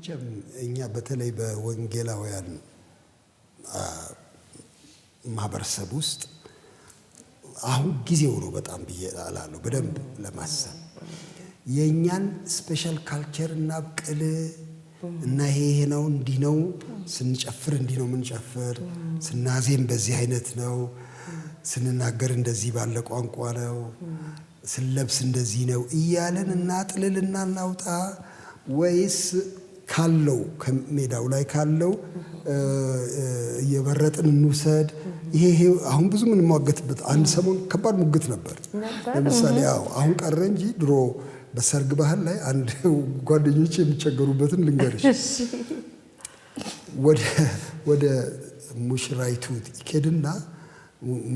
መቼም እኛ በተለይ በወንጌላውያን ማህበረሰብ ውስጥ አሁን ጊዜው ነው በጣም ብዬ እላለሁ፣ በደንብ ለማሰብ የእኛን special culture እናብቅል እና ይሄ ይሄ ነው፣ እንዲህ ነው፣ ስንጨፍር እንዲህ ነው የምንጨፍር፣ ስናዜም በዚህ አይነት ነው፣ ስንናገር እንደዚህ ባለ ቋንቋ ነው፣ ስንለብስ እንደዚህ ነው እያለን እናጥልልና እናውጣ ወይስ ካለው ከሜዳው ላይ ካለው እየመረጥን እንውሰድ? ይሄ አሁን ብዙ የምንሟገትበት አንድ ሰሞን ከባድ ሙግት ነበር። ለምሳሌ ያው አሁን ቀረ እንጂ ድሮ በሰርግ ባህል ላይ አንድ ጓደኞች የሚቸገሩበትን ልንገርሽ። ወደ ሙሽራይቱ ይኬድና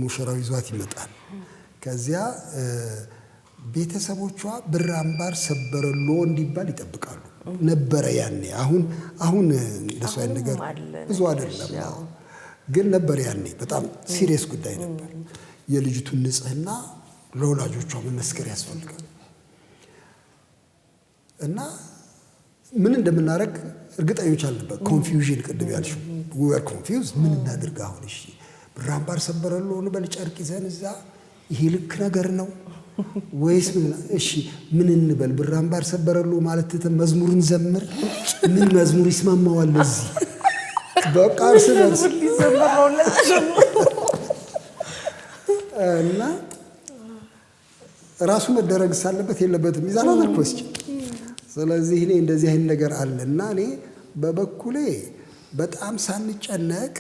ሙሽራው ይዟት ይመጣል። ከዚያ ቤተሰቦቿ ብር አምባር ሰበረሎ እንዲባል ይጠብቃሉ ነበረ ያኔ። አሁን እንደሱ አይነት ነገር ብዙ አይደለም፣ ግን ነበር ያኔ። በጣም serious ጉዳይ ነበር። የልጅቱን ንጽሕና ለወላጆቿ መመስከር ያስፈልጋል። እና ምን እንደምናደርግ እርግጠኞች አልነበር። Confusion፣ ቅድም ያልሽው we're confused። ምን እናድርግ አሁን? እሺ ብር አምባር ሰበረሎ እንበል፣ ጨርቅ ይዘን እዛ፣ ይሄ ልክ ነገር ነው ወይስ ምን? እሺ ምን እንበል? ብር አምባር ሰበረሎ ማለት ትተን መዝሙርን ዘምር? ምን መዝሙር ይስማማዋል ለዚህ? በቃ እርስ በርስ እና ራሱ መደረግ ሳለበት የለበትም is another question። ስለዚህ እኔ እንደዚህ አይነት ነገር አለ እና እኔ በበኩሌ በጣም ሳንጨነቅ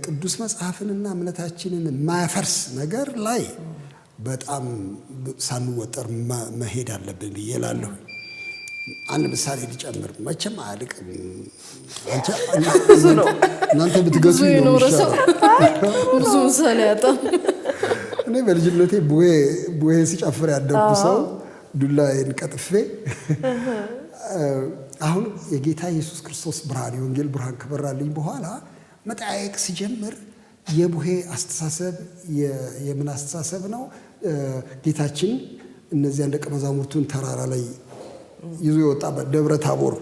ቅዱስ መጽሐፍንና እምነታችንን የማያፈርስ ነገር ላይ በጣም ሳንወጠር መሄድ አለብን ብዬ እላለሁ። አንድ ምሳሌ ልጨምር፣ መቼም አያልቅም። እናንተ ብትገዙ ብዙ የኖረ ሰው ብዙ ምሳሌ ያጣም። እኔ በልጅነቴ ቡሄ ሲጨፍር ያደግኩ ሰው ዱላዬን ቀጥፌ አሁን የጌታ ኢየሱስ ክርስቶስ ብርሃን፣ የወንጌል ብርሃን ከበራልኝ በኋላ መጠያየቅ ሲጀምር የቡሄ አስተሳሰብ የምን አስተሳሰብ ነው? ጌታችን እነዚያን ደቀ መዛሙርቱን ተራራ ላይ ይዞ የወጣበት ደብረ ታቦር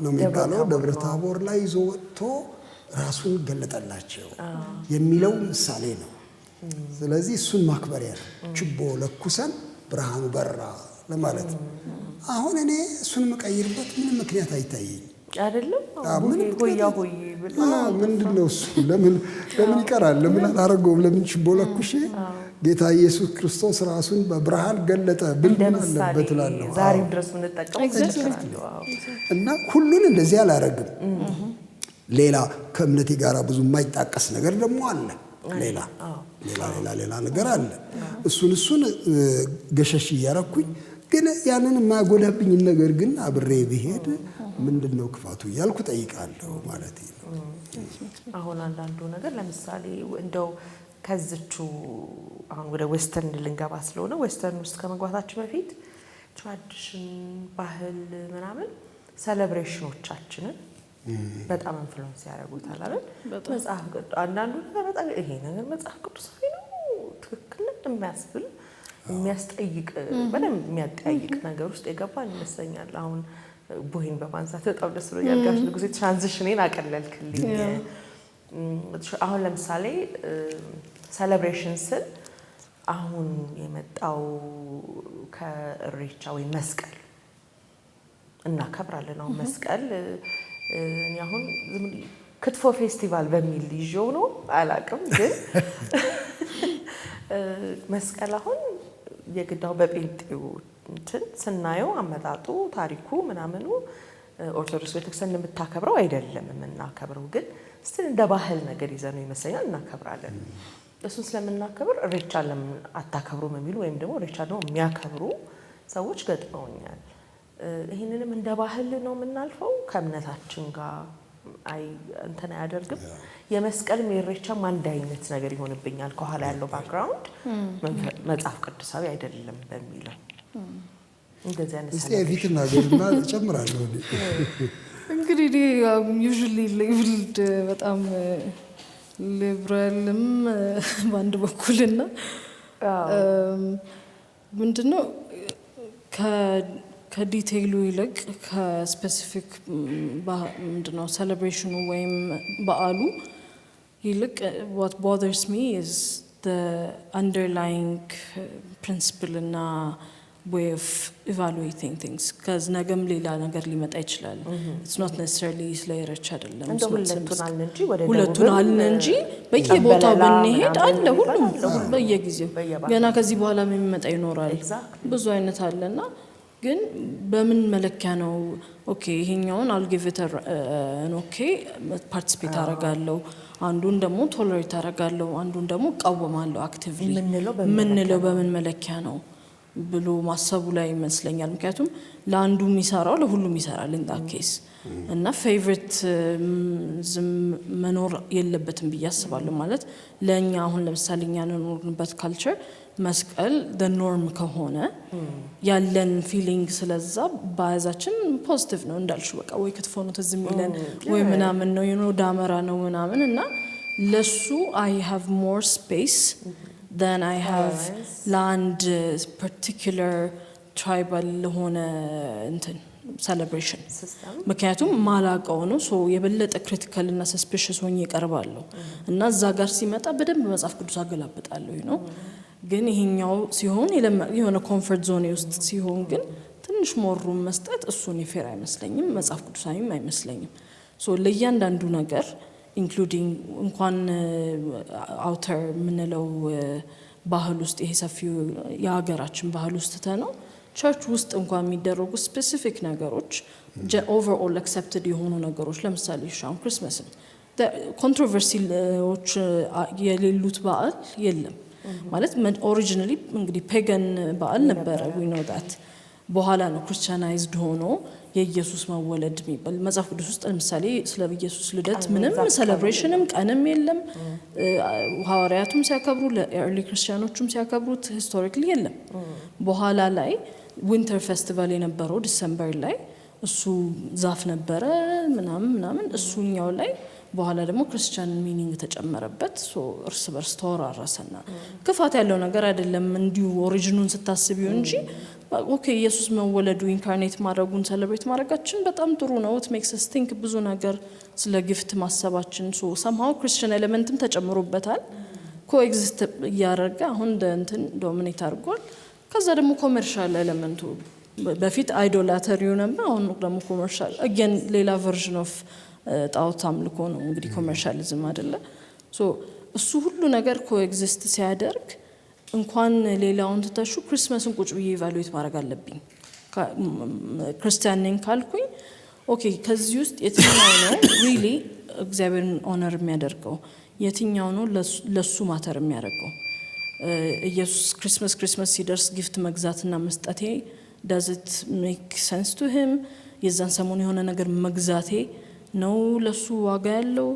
ነው የሚባለው። ደብረ ታቦር ላይ ይዞ ወጥቶ ራሱን ገለጠላቸው የሚለው ምሳሌ ነው። ስለዚህ እሱን ማክበሪያ ነው። ችቦ ለኩሰን ብርሃኑ በራ ለማለት ነው። አሁን እኔ እሱን የምቀይርበት ምንም ምክንያት አይታየኝም። አይደለም። ምንም ሆያ ሆዬ ብሎ ምንድን ነው እሱ? ለምን ይቀራል? ለምን አላረገውም? ለምን ችቦ ለኩሼ ጌታ ኢየሱስ ክርስቶስ ራሱን በብርሃን ገለጠ ብል እንደ ምን ምሳሌ አለበት እላለሁ። ዛሬም ድረስ የምንጠቀመው እና ሁሉን እንደዚህ አላረግም። ሌላ ከእምነቴ ጋር ብዙ የማይጣቀስ ነገር ደግሞ አለ። ሌላ ሌላ ነገር አለ። እሱን ገሸሽ እያረኩኝ ግን ያንን የማያጎዳብኝን ነገር ግን አብሬ ብሄድ ምንድን ነው ክፋቱ እያልኩ ጠይቃለሁ ማለት ነው። አሁን አንዳንዱ ነገር ለምሳሌ እንደው ከዝቹ አሁን ወደ western ልንገባ ስለሆነ western ውስጥ ከመግባታችን በፊት tradition፣ ባህል ምናምን celebration ኦቻችንን በጣም influence ያደርጉታል አይደል? መጽሐፍ ቅዱስ አንዳንዱ ነገር በጣም ይሄ ነገር መጽሐፍ ቅዱሳዊ ነው፣ ትክክል ነው የሚያስብል፣ የሚያስጠይቅ፣ በደንብ የሚያጠያይቅ ነገር ውስጥ የገባን ይመስለኛል። አሁን ቡሄን በማንሳት በጣም ደስ ብሎኛል። ጋሽ ንጉሴ transition ኔን አቀለልክልኝ። አሁን ለምሳሌ celebration ስል አሁን የመጣው ከእሬቻ ወይም መስቀል እናከብራለን። አሁን መስቀል እኔ አሁን ዝም ክትፎ ፌስቲቫል በሚል ይዤው ነው አላውቅም፣ ግን መስቀል አሁን የግዳው በጴንጤው እንትን ስናየው አመጣጡ ታሪኩ ምናምኑ ኦርቶዶክስ ቤተክርስቲያን እንደምታከብረው አይደለም የምናከብረው፣ ግን still እንደ ባህል ነገር ይዘነው ይመስለኛል እናከብራለን። እሱን ስለምናከብር እሬቻ ለምን አታከብሩም የሚሉ ወይም ደግሞ እሬቻ ደግሞ የሚያከብሩ ሰዎች ገጥመውኛል። ይህንንም እንደ ባህል ነው የምናልፈው፣ ከእምነታችን ጋር አይ እንትን አያደርግም። የመስቀልም የእሬቻም አንድ አይነት ነገር ይሆንብኛል። ከኋላ ያለው background መጽሐፍ ቅዱሳዊ አይደለም በሚለው እንደዚህ አይነት እስቲ የፊት እናገርና እጨምራለሁ። እኔ። እንግዲህ እኔ usually labeled በጣም ሊብራልም በአንድ በኩልና ምንድነው ከ ከ detail ኡ ይልቅ ከ specific ምንድነው celebration ኑ ወይም በዓሉ ይልቅ what bothers me is the underlying principle እና way of evaluating things, 'cause ነገም ሌላ ነገር ሊመጣ ይችላል። It's not necessarily ስለ ኢሬቻ አይደለም። እንደ ሁለቱን አልን እንጂ ወደ ሁለቱን ደቡብም አልን እንጂ በየቦታው ጨምበላላ ብንሄድ ምናምን አለ ሁሉም የሚባል አለ። በየጊዜው። በየባህሉ። ገና ከዚህ በኋላ የሚመጣ ይኖራል። ብዙ አይነት አለና ግን በምን መለኪያ ነው okay ይሄኛውን I'll give it okay participate አረጋለሁ፣ አንዱን ደግሞ tolerate አረጋለሁ፣ አንዱን ደግሞ እቃወማለሁ actively የምንለው በምን የምንለው በምን መለኪያ ነው ብሎ ማሰቡ ላይ ይመስለኛል። ምክንያቱም ለአንዱ የሚሰራው ለሁሉም ይሰራል in that case እና favoritism መኖር የለበትም ብዬ አስባለሁ። ማለት ለእኛ አሁን ለምሳሌ እኛ የኖርንበት culture መስቀል the norm ከሆነ ያለን feeling ስለዛ በያዛችን positive ነው እንዳልሽው፣ በቃ ወይ ክትፎ ነው ትዝ የሚለን ወይ ምናምን ነው፣ ዳመራ ነው ምናምን እና ለሱ I have more space than I have ለአንድ particular tribal ለሆነ እንትን celebration። System. ምክንያቱም ማላቀው ነው፣ so የበለጠ critical እና suspicious ሆኜ እቀርባለሁ እና እዛ ጋር ሲመጣ በደንብ መጽሐፍ ቅዱስ አገላብጣለሁ ነው። ግን ይሄኛው ሲሆን የሆነ comfort zone ውስጥ ሲሆን ግን ትንሽ more room መስጠት እሱን fair አይመስለኝም፣ መጽሐፍ ቅዱሳዊም አይመስለኝም። So ለእያንዳንዱ ነገር including እንኳን outer የምንለው ባህል ውስጥ፣ ይሄ ሰፊው የሀገራችን ባህል ውስጥ ትተነው church ውስጥ እንኳን የሚደረጉ specific ነገሮች፣ overall accepted የሆኑ ነገሮች፣ ለምሳሌ አሁን Christmas ን controversy ዎች የሌሉት በዓል የለም። ማለት originally እንግዲህ pagan በዓል ነበረ፣ we know that። በኋላ ነው Christianized ሆኖ የኢየሱስ መወለድ የሚባል። መጽሐፍ ቅዱስ ውስጥ ለምሳሌ ስለ ኢየሱስ ልደት ምንም celebration ም ቀንም የለም። ሐዋርያቱም ሲያከብሩ፣ early ክርስቲያኖቹም ሲያከብሩት historically የለም። በኋላ ላይ winter festival የነበረው December ላይ እሱ ዛፍ ነበረ ምናምን ምናምን፣ እሱኛው ላይ በኋላ ደግሞ Christian meaning ተጨመረበት። So እርስ በርስ ተወራረሰና ክፋት ያለው ነገር አይደለም እንዲሁ origin ኑን ስታስቢው እንጂ። Okay ኢየሱስ መወለዱ incarnate ማድረጉን celebrate ማድረጋችን በጣም ጥሩ ነው። It makes us think ብዙ ነገር ስለ gift ማሰባችን፣ so somehow Christian element ም ተጨምሮበታል። Coexist እያደረገ አሁን እንደ እንትን dominate አድርጓል። ከዛ ደግሞ commercial element ኡ በፊት idolatry ው ነበር፣ አሁን ደግሞ commercial again ሌላ version of ጣዖት አምልኮ ነው እንግዲህ commercialism አይደለ? So እሱ ሁሉ ነገር coexist ሲያደርግ እንኳን ሌላውን ትተሹ Christmas ን ቁጭ ብዬ evaluate ማድረግ አለብኝ። ክርስቲያን ነኝ ካልኩኝ okay ከዚህ ውስጥ የትኛው ነው really እግዚአብሔርን honor የሚያደርገው፣ የትኛው ነው ለሱ matter የሚያደርገው? ኢየሱስ Christmas ሲደርስ gift መግዛትና መስጠቴ does it make sense to him? የዛን ሰሞን የሆነ ነገር መግዛቴ ነው ለሱ ዋጋ ያለው?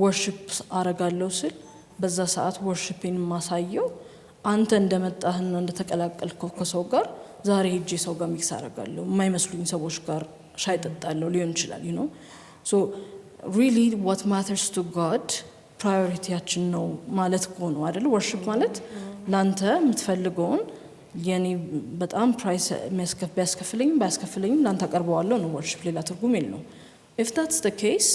Worship አረጋለሁ ስል በዛ ሰዓት worship ኤን የማሳየው አንተ እንደመጣህና እንደተቀላቀልከው ከሰው ጋር ዛሬ ሄጄ ሰው ጋር mix አረጋለሁ፣ የማይመስሉኝ ሰዎች ጋር ሻይ ጠጣለሁ ሊሆን ይችላል። So really what matters to God priority ያችን ነው ማለት እኮ ነው አይደል? Worship ማለት ለአንተ የምትፈልገውን የኔ በጣም price ቢያስከፍለኝም ባያስከፍለኝም ለአንተ አቀርበዋለሁ ነው worship፣ ሌላ ትርጉም የለውም። If that's the case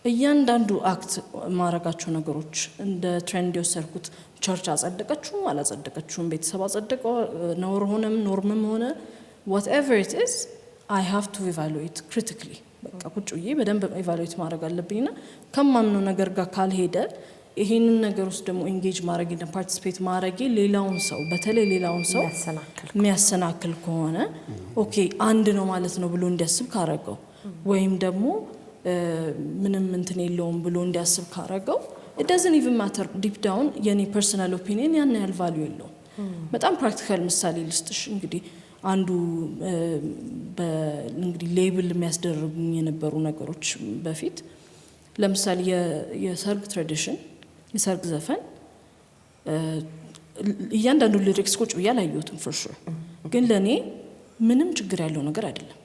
እያንዳንዱ act ማድረጋቸው ነገሮች እንደ trend የወሰድኩት church አጸደቀችውም አላጸደቀችውም፣ ቤተሰብ አጸደቀው፣ ነውር ሆነም norm ም ሆነ whatever it is, I have to evaluate critically። በቃ ቁጭ ብዬ በደንብ evaluate ማድረግ አለብኝና ከማምነው ነገር ጋር ካልሄደ ይሄንን ነገር ውስጥ ደግሞ engage ማድረግ፣ participate ማድረጌ ሌላውን ሰው፣ በተለይ ሌላውን ሰው የሚያሰናክል የሚያሰናክል ከሆነ፣ okay አንድ ነው ማለት ነው ብሎ እንዲያስብ ካረገው ወይም ደግሞ ምንም እንትን የለውም ብሎ እንዲያስብ ካረገው doesn't even matter። Deep down የኔ personal opinion ያን ያህል value የለውም። በጣም practical ምሳሌ ልስጥሽ። እንግዲህ አንዱ እንግዲህ label የሚያስደርጉኝ የነበሩ ነገሮች በፊት ለምሳሌ የሰርግ tradition፣ የሰርግ ዘፈን እያንዳንዱ lyrics ቁጭ ብዬ አላየሁትም for sure፣ ግን ለእኔ ምንም ችግር ያለው ነገር አይደለም።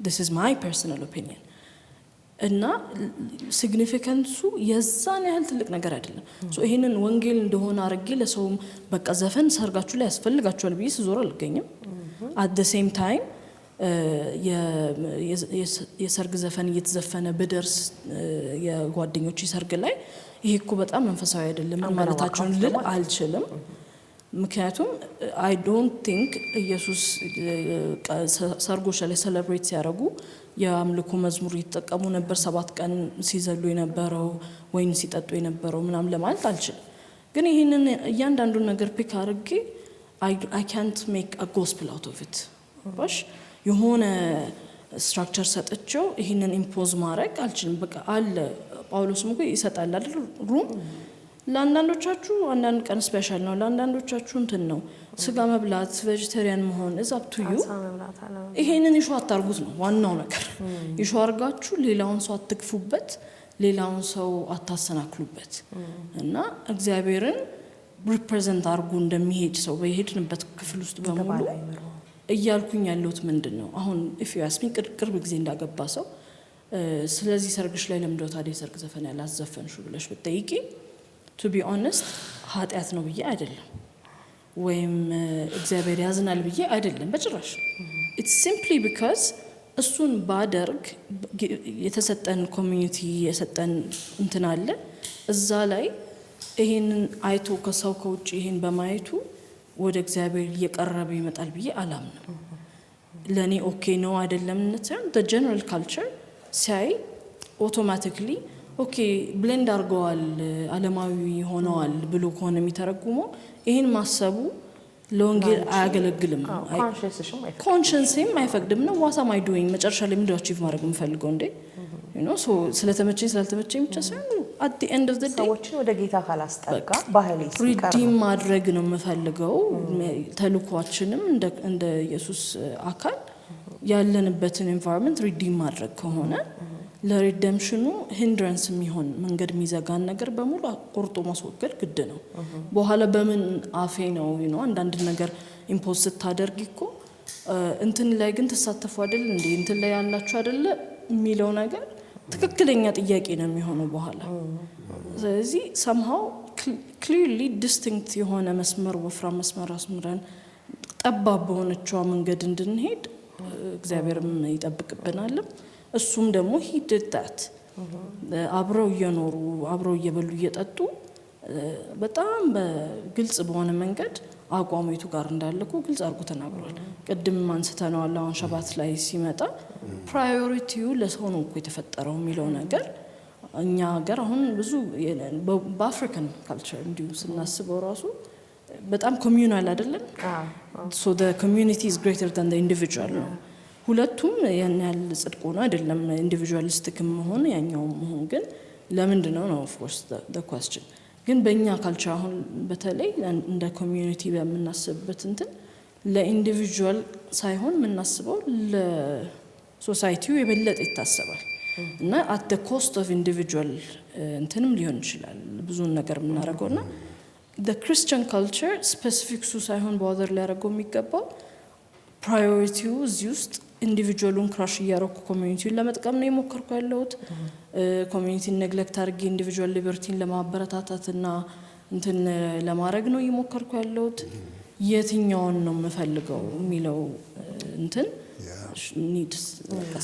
This is my personal opinion እና significance ኡ የዛን ያህል ትልቅ ነገር አይደለም። So ይሄንን ወንጌል እንደሆነ አድርጌ ለሰውም በቃ ዘፈን ሰርጋችሁ ላይ ያስፈልጋችኋል ብዬ ስዞር አልገኝም። At the same time የሰርግ ዘፈን እየተዘፈነ ብደርስ የጓደኞች ሰርግ ላይ ይሄ እኮ በጣም መንፈሳዊ አይደለም ምን ማለታቸውን ልል አልችልም። ምክንያቱም I don't think ኢየሱስ ሰርጎች ላይ celebrate ሲያደርጉ የአምልኮ መዝሙር እየተጠቀሙ ነበር፣ 7 ቀን ሲዘሉ የነበረው፣ ወይን ሲጠጡ የነበረው ምናምን ለማለት አልችልም። ግን ይህንን እያንዳንዱን ነገር pick አድርጌ አይ ካንት ሜክ አ ጎስፕል አውት ኦፍ ኢት። ባሽ የሆነ structure ሰጥቼው ይህንን impose ማድረግ አልችልም። በቃ አለ፣ ጳውሎስም እኮ ይሰጣል አይደል room? ለአንዳንዶቻችሁ አንዳንድ ቀን special ነው፣ ለአንዳንዶቻችሁ እንትን ነው። ስጋ መብላት፣ vegetarian መሆን is up to you። ይሄንን issue አታርጉት ነው ዋናው ነገር። Issue አርጋችሁ ሌላውን ሰው አትግፉበት፣ ሌላውን ሰው አታሰናክሉበት እና እግዚአብሔርን represent አድርጎ እንደሚሄድ ሰው በሄድንበት ክፍል ውስጥ በሙሉ እያልኩኝ ያለሁት ምንድን ነው? አሁን if you ask me፣ ቅርብ ጊዜ እንዳገባ ሰው ስለዚህ ሰርግሽ ላይ ለምንድነው ታዲያ የሰርግ ዘፈን ያላዘፈንሹ ብለሽ ብትጠይቂ፣ to be honest ኃጢአት ነው ብዬ አይደለም፣ ወይም እግዚአብሔር ያዝናል ብዬ አይደለም በጭራሽ። It's simply because እሱን ባደርግ የተሰጠን community የሰጠን እንትን አለ፣ እዛ ላይ ይሄንን አይቶ ከሰው ከውጭ ይሄን በማየቱ ወደ እግዚአብሔር እየቀረበ ይመጣል ብዬ አላምንም። ለእኔ okay ነው አይደለምነት ሳይሆን general culture ሲያይ automatically okay blend አድርገዋል፣ አለማዊ ሆነዋል ብሎ ከሆነ የሚተረጉመው፣ ይህን ማሰቡ ለወንጌል አያገለግልም። Conscience ኤም አይፈቅድም ነው። What am I doing? መጨረሻ ላይ ምንድን achieve ማድረግ የምፈልገው እንዴ? ስለተመቸኝ ስላልተመቸኝ ብቻ ሳይሆን at the end of the day ሰዎችን ወደ ጌታ ካላስጠጋ ባህል redeem ማድረግ ነው የምፈልገው። ተልኳችንም እንደ ኢየሱስ አካል ያለንበትን environment redeem ማድረግ ከሆነ ለ redemption ኑ hindrance የሚሆን፣ መንገድ የሚዘጋን ነገር በሙሉ ቆርጦ ማስወገድ ግድ ነው። በኋላ በምን አፌ ነው አንዳንድ ነገር impose ስታደርግ እኮ እንትን ላይ ግን ትሳተፉ አይደል እንዴ፣ እንትን ላይ ያላችሁ አይደለ የሚለው ነገር ትክክለኛ ጥያቄ ነው የሚሆነው በኋላ። ስለዚህ somehow clearly distinct የሆነ መስመር፣ ወፍራም መስመር አስምረን ጠባብ በሆነችዋ መንገድ እንድንሄድ እግዚአብሔርም ይጠብቅብናልም። እሱም ደግሞ he did that። አብረው እየኖሩ፣ አብረው እየበሉ እየጠጡ በጣም በግልጽ በሆነ መንገድ አቋሙ የቱ ጋር እንዳለ እኮ ግልጽ አድርጎ ተናግሯል። ቅድም አንስተነዋል። አሁን Shabbat ላይ ሲመጣ priority ው ለሰው ነው እኮ የተፈጠረው የሚለው ነገር እኛ ሀገር አሁን ብዙ በ African culture እንዲሁ ስናስበው ራሱ በጣም communal አይደለም። So community is greater than individual ነው። ሁለቱም ያን ያህል ጽድቅ ሆኖ አይደለም፣ individualistic ም መሆን ያኛውም መሆን፣ ግን ለምንድን ነው ነው of course question። ግን በእኛ culture አሁን በተለይ እንደ community በምናስብበት እንትን ለ individual ሳይሆን የምናስበው ለ society ው የበለጠ ይታሰባል እና at the cost of individual እንትንም ሊሆን ይችላል ብዙውን ነገር የምናደርገው። እና Christian culture specific ሱ ሳይሆን bother ሊያደርገው የሚገባው priority ው እዚህ ውስጥ individual ኡን crush እያረኩ community ውን ለመጥቀም ነው የሞከርኩ ያለሁት፣ community ን neglect አድርጌ individual liberty ን ለማበረታታትና እንትን ለማድረግ ነው እየሞከርኩ ያለሁት፣ የትኛውን ነው የምፈልገው የሚለው እንትን needs።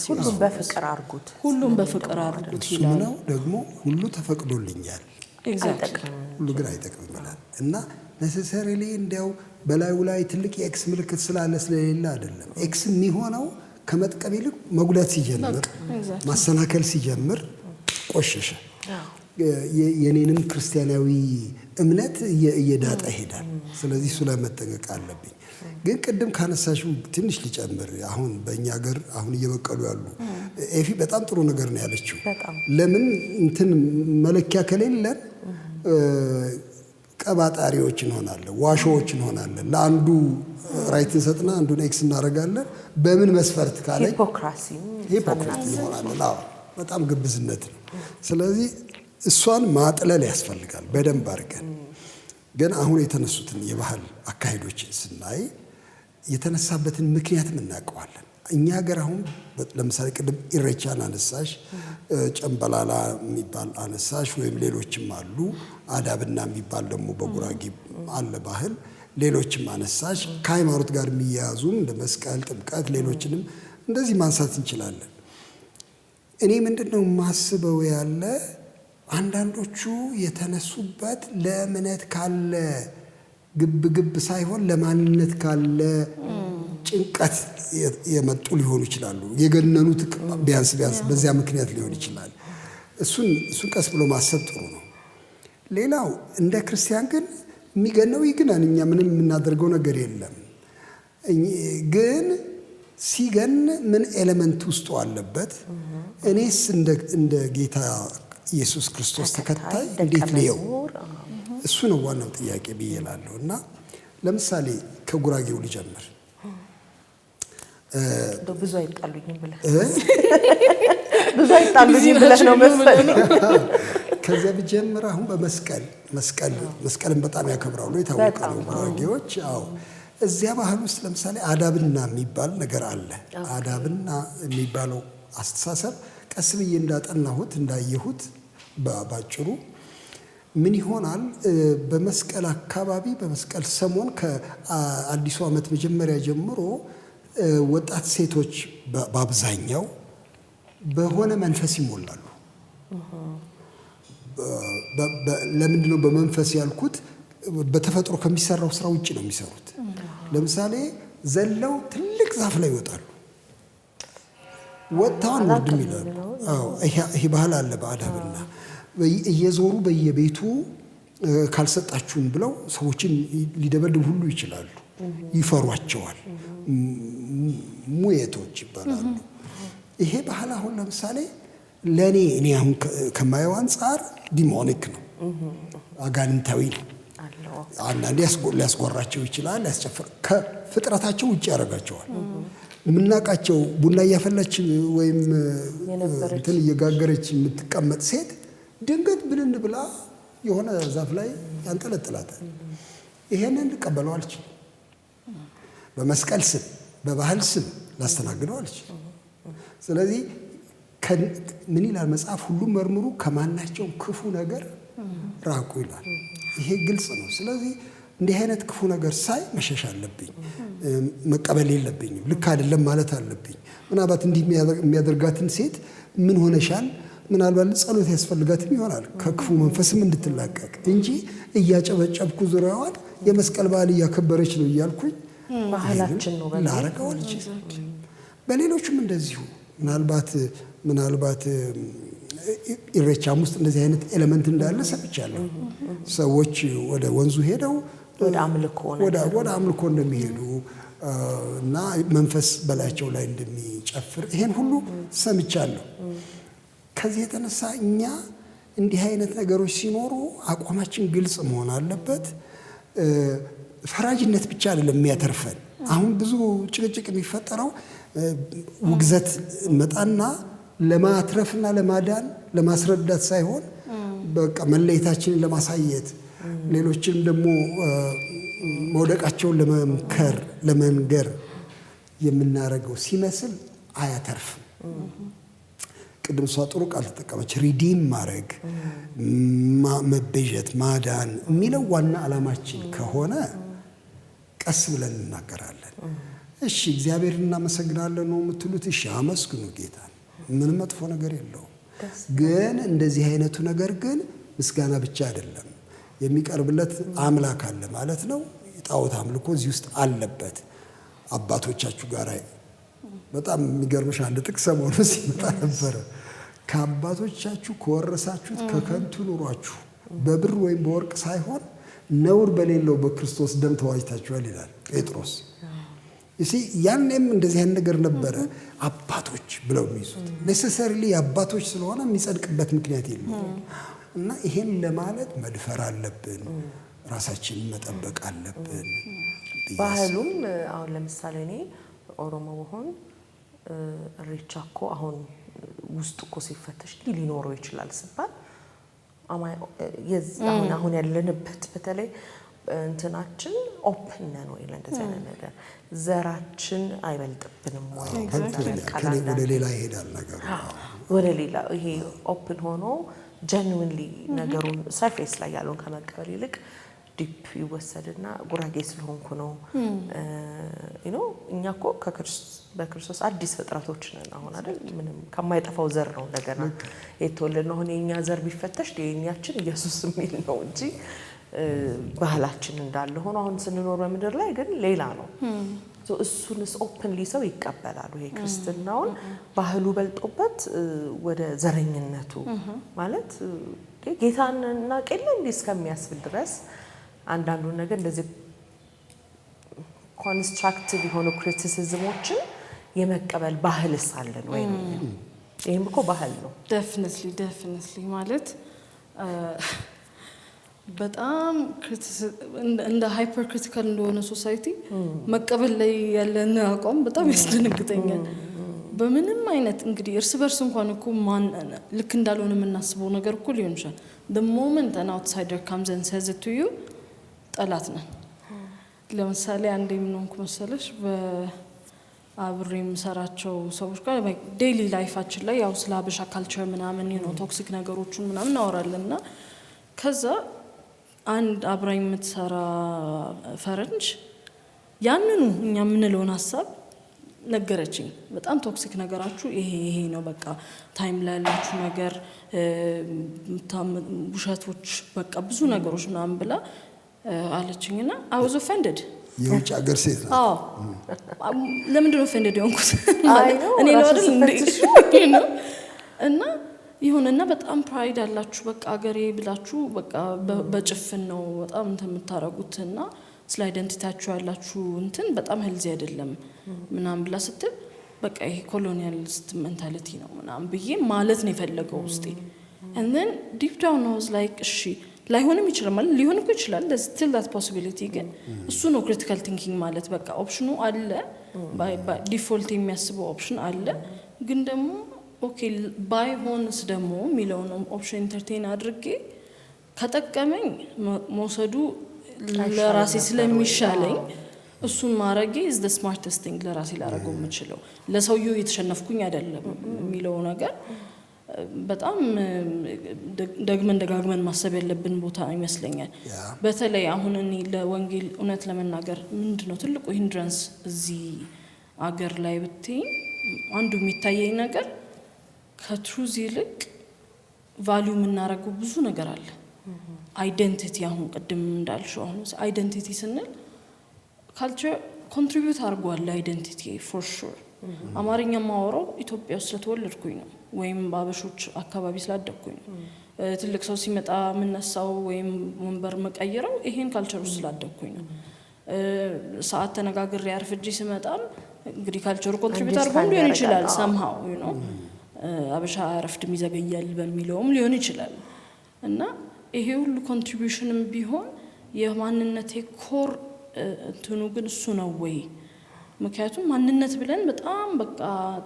ሁሉም በፍቅር አርጉት። ሁሉም በፍቅር አድርጉት እሱም ይላል። ነው ደግሞ ሁሉ ተፈቅዶልኛል Exactly. ሁሉ ግን አይጠቅምም ይላል። እና necessarily እንዲያው በላዩ ላይ ትልቅ የ X ምልክት ስላለ ስለሌለ አይደለም። X የሚሆነው ከመጥቀም ይልቅ መጉዳት ሲጀምር፣ ማሰናከል ሲጀምር ቆሸሸ። የኔንም ክርስቲያናዊ እምነት እየዳጠ ይሄዳል። ስለዚህ እሱ ላይ መጠንቀቅ አለብኝ። ግን ቅድም ካነሳሽው ትንሽ ልጨምር። አሁን በእኛ ሀገር አሁን እየበቀሉ ያሉ፣ ኤፊ በጣም ጥሩ ነገር ነው ያለችው። በጣም። ለምን እንትን መለኪያ ከሌለን ቀባጣሪዎች እንሆናለን፣ ዋሾዎች እንሆናለን። ለአንዱ right እንሰጥና አንዱን X እናደርጋለን። በምን መስፈርት ካለኝ Hypocrisy ም Hypocrite እንሆናለን። አዎ፣ በጣም ግብዝነት ነው። ስለዚህ እሷን ማጥለል ያስፈልጋል በደንብ አድርገን። ግን አሁን የተነሱትን የባህል አካሄዶችን ስናይ የተነሳበትን ምክንያትም እናውቀዋለን። እኛ ሀገር አሁን ለምሳሌ ቅድም ኢሬቻን አነሳሽ፣ ጨምበላላ የሚባል አነሳሽ፣ ወይም ሌሎችም አሉ። አዳብና የሚባል ደግሞ በጉራጌ አለ ባህል። ሌሎችም አነሳሽ፣ ከሃይማኖት ጋር የሚያያዙም እንደ መስቀል፣ ጥምቀት፣ ሌሎችንም እንደዚህ ማንሳት እንችላለን። እኔ ምንድን ነው የማስበው ያለ አንዳንዶቹ የተነሱበት ለእምነት ካለ ግብ ግብ ሳይሆን ለማንነት ካለ ጭንቀት የመጡ ሊሆኑ ይችላሉ። የገነኑት ቢያንስ ቢያንስ በዚያ ምክንያት ሊሆን ይችላል። እሱን ቀስ ብሎ ማሰብ ጥሩ ነው። ሌላው እንደ ክርስቲያን ግን የሚገነው ይግነን፣ እኛ ምንም የምናደርገው ነገር የለም። ግን ሲገን ምን element ውስጡ አለበት? እኔስ እንደ ጌታ ኢየሱስ ክርስቶስ ተከታይ እንዴት ልየው? እሱ ነው ዋናው ጥያቄ ብዬ እላለሁ። እና ለምሳሌ ከጉራጌው ልጀምር። እንደው ብዙ አይጣሉኝም ብለህ ነው መሰለኝ። ከዚያ ብጀምር አሁን በመስቀል መስቀል መስቀልን በጣም ያከብራሉ፣ የታወቀ ነው ጉራጌዎች። አዎ፣ እዚያ ባህል ውስጥ ለምሳሌ አዳብና የሚባል ነገር አለ። አዳብና የሚባለው አስተሳሰብ ቀስ ብዬ እንዳጠናሁት እንዳየሁት ባጭሩ ምን ይሆናል? በመስቀል አካባቢ፣ በመስቀል ሰሞን ከአዲሱ ዓመት መጀመሪያ ጀምሮ ወጣት ሴቶች በአብዛኛው በሆነ መንፈስ ይሞላሉ። ለምንድን ነው በመንፈስ ያልኩት? በተፈጥሮ ከሚሰራው ስራ ውጭ ነው የሚሰሩት። ለምሳሌ ዘለው ትልቅ ዛፍ ላይ ይወጣሉ። ወጥተው አንወርድም ይላሉ። ይሄ ባህል አለ በአዳብና። እየዞሩ በየቤቱ ካልሰጣችሁም ብለው ሰዎችን ሊደበድቡ ሁሉ ይችላሉ። ይፈሯቸዋል። ሙየቶች ይባላሉ። ይሄ ባህል አሁን ለምሳሌ ለእኔ እኔ አሁን ከማየው አንጻር demonic ነው፣ አጋንንታዊ ነው። አንዳንዴ ሊያስጎራቸው ይችላል። ሊያስጨፍር ከፍጥረታቸው ውጭ ያደርጋቸዋል። የምናውቃቸው ቡና እያፈላች ወይም እንትን እየጋገረች የምትቀመጥ ሴት ድንገት ብንን ብላ የሆነ ዛፍ ላይ ያንጠለጥላታል። ይሄንን ልቀበለው አልችልም። በመስቀል ስም በባህል ስም ላስተናግደው አልችልም። ስለዚህ ምን ይላል መጽሐፍ? ሁሉም መርምሩ፣ ከማናቸውም ክፉ ነገር ራቁ ይላል። ይሄ ግልጽ ነው። ስለዚህ እንዲህ አይነት ክፉ ነገር ሳይ መሸሽ አለብኝ፣ መቀበል የለብኝም። ልክ አይደለም ማለት አለብኝ። ምናልባት እንዲህ የሚያደርጋትን ሴት ምን ሆነሻል? ምናልባት ጸሎት ያስፈልጋትም ይሆናል ከክፉ መንፈስም እንድትላቀቅ እንጂ እያጨበጨብኩ ዙሪያዋን የመስቀል በዓል እያከበረች ነው እያልኩኝ ባህላችን ነው ላረገው አልችልም። በሌሎችም እንደዚሁ ምናልባት ኢሬቻም ውስጥ እንደዚህ አይነት element እንዳለ ሰምቻለሁ። ሰዎች ወደ ወንዙ ሄደው ወደ አምልኮ ወደ አምልኮ እንደሚሄዱ እና መንፈስ በላያቸው ላይ እንደሚጨፍር ይሄን ሁሉ ሰምቻለሁ። ከዚህ የተነሳ እኛ እንዲህ አይነት ነገሮች ሲኖሩ አቋማችን ግልጽ መሆን አለበት። ፈራጅነት ብቻ አይደለም የሚያተርፈን። አሁን ብዙ ጭቅጭቅ የሚፈጠረው ውግዘት መጣና ለማትረፍና ለማዳን ለማስረዳት ሳይሆን በቃ መለየታችንን ለማሳየት፣ ሌሎችንም ደግሞ መውደቃቸውን ለመምከር ለመንገር የምናደርገው ሲመስል አያተርፍም። ቅድም እሷ ጥሩ ቃል ተጠቀመች። Redeem ማድረግ፣ መቤዠት፣ ማዳን የሚለው ዋና ዓላማችን ከሆነ ቀስ ብለን እንናገራለን። እሺ፣ እግዚአብሔር እናመሰግናለን ነው የምትሉት? እሺ፣ አመስግኑ ጌታን። ምንም መጥፎ ነገር የለውም። ግን እንደዚህ አይነቱ ነገር ግን ምስጋና ብቻ አይደለም፣ የሚቀርብለት አምላክ አለ ማለት ነው። የጣዖት አምልኮ እዚህ ውስጥ አለበት። አባቶቻችሁ ጋር በጣም የሚገርምሽ አንድ ጥቅስ ሰሞኑን ሲመጣ ነበረ። ከአባቶቻችሁ ከወረሳችሁት ከከንቱ ኑሯችሁ በብር ወይም በወርቅ ሳይሆን ነውር በሌለው በክርስቶስ ደም ተዋጅታችኋል ይላል ጴጥሮስ። You see፣ ያኔም እንደዚህ አይነት ነገር ነበረ። አባቶች ብለው የሚይዙት necessarily አባቶች ስለሆነ የሚጸድቅበት ምክንያት የለውም። እና ይሄን ለማለት መድፈር አለብን፣ ራሳችንን መጠበቅ አለብን። ባህሉም አሁን ለምሳሌ እኔ ኦሮሞ ብሆን እሬቻ እኮ አሁን ውስጡ እኮ ሲፈተሽ እንዲህ ሊኖረው ይችላል ሲባል አሁን ያለንበት በተለይ እንትናችን open ነን ወይ ለእንደዚህ አይነት ነገር? ዘራችን አይበልጥብንም ወይ? ወደ ሌላ ይሄዳል ነገሩ። ወደ ሌላ ይሄ open ሆኖ genuinely ነገሩን surface ላይ ያለውን ከመቀበል ይልቅ Deep ይወሰድና ጉራጌ ስለሆንኩ ነው። እኛ እኮ በክርስቶስ አዲስ ፍጥረቶች ነን አሁን አይደል? ምንም ከማይጠፋው ዘር ነው እንደገና የተወለድነው። አሁን የእኛ ዘር ቢፈተሽ የኛችን ኢየሱስ የሚል ነው እንጂ ባህላችን እንዳለ ሆኖ አሁን ስንኖር በምድር ላይ ግን ሌላ ነው። እሱንስ openly ሰው ይቀበላሉ። ይሄ ክርስትናውን ባህሉ በልጦበት ወደ ዘረኝነቱ ማለት ጌታን እናውቅ የለ እንዲህ እስከሚያስብል ድረስ አንዳንዱን ነገር እንደዚህ constructive የሆኑ criticism ኦችን የመቀበል ባህልስ አለን ወይ ነው? ይህም እኮ ባህል ነው። Definitely ማለት በጣም እንደ hyper critical እንደሆነ society መቀበል ላይ ያለን አቋም በጣም ያስደነግጠኛል። በምንም አይነት እንግዲህ እርስ በርስ እንኳን እኮ ማን ልክ እንዳልሆነ የምናስበው ነገር እኮ ሊሆን ይችላል። The moment an outsider comes and says it to you ጠላት ነን። ለምሳሌ አንዴ ምን ሆንኩ መሰለሽ፣ በአብሬ የምሰራቸው ሰዎች ጋር daily life ኣችን ላይ ያው ስለ ሀበሻ culture ምናምን toxic ነገሮችን ምናምን እናወራለን። እና ከዛ አንድ አብራኝ የምትሰራ ፈረንጅ ያንኑ እኛ የምንለውን ሀሳብ ነገረችኝ። በጣም toxic ነገራችሁ ይሄ ይሄ ነው፣ በቃ time ላይ ያላችሁ ነገር፣ ውሸቶች፣ በቃ ብዙ ነገሮች ምናምን ብላ አለችኝ እና I was offended። የውጭ ሀገር ሴት ናት። አዎ። ለምንድን ነው offended የሆንኩት? አይ ነው፣ እኔ ነው ራስሽ አይደል እንዴ? ስትፈትሺው። ነው። እና ይሁንና በጣም pride አላችሁ፣ በቃ አገሬ ብላችሁ በቃ በጭፍን ነው በጣም እንትን የምታረጉት እና ስለ identity ያችሁ ያላችሁ እንትን በጣም healthy አይደለም ምናምን ብላ ስትል በቃ ይሄ colonialist mentality ነው ምናምን ብዬ ማለት ነው የፈለገው ውስጤ። And then deep down I was like እሺ ላይሆንም ይችላል፣ ማለት ሊሆን እኮ ይችላል፣ there's still that possibility። ግን እሱ ነው critical thinking ማለት። በቃ option ኑ አለ፣ default የሚያስበው option አለ፣ ግን ደግሞ okay ባይሆንስ ደግሞ የሚለውን option entertain አድርጌ ከጠቀመኝ መውሰዱ ለራሴ ስለሚሻለኝ እሱን ማድረጌ is the smartest thing ለራሴ ላደርገው የምችለው፣ ለሰውየው እየተሸነፍኩኝ አይደለም የሚለው ነገር በጣም ደግመን ደጋግመን ማሰብ ያለብን ቦታ ይመስለኛል። በተለይ አሁን እኔ ለወንጌል እውነት ለመናገር ምንድን ነው ትልቁ hindrance እዚህ አገር ላይ ብትይኝ አንዱ የሚታየኝ ነገር ከ truth ይልቅ value የምናደርገው ብዙ ነገር አለ። Identity፣ አሁን ቅድም እንዳልሽው አሁን identity ስንል culture contribute አድርጓል ለ identity for sure። አማርኛ የማወራው ኢትዮጵያ ውስጥ ስለተወለድኩኝ ነው ወይም በአበሾች አካባቢ ስላደግኩኝ ነው። ትልቅ ሰው ሲመጣ የምነሳው ወይም ወንበር መቀይረው ይሄን culture ውስጥ ስላደግኩኝ ነው። ሰዓት ተነጋግሬ አርፍጄ ስመጣም እንግዲህ culture ኡ contribute አድርጎም ሊሆን ይችላል፣ somehow አበሻ አያረፍድም ይዘገያል በሚለውም ሊሆን ይችላል። እና ይሄ ሁሉ contribution ም ቢሆን የማንነቴ core እንትኑ ግን እሱ ነው ወይ? ምክንያቱም ማንነት ብለን በጣም በቃ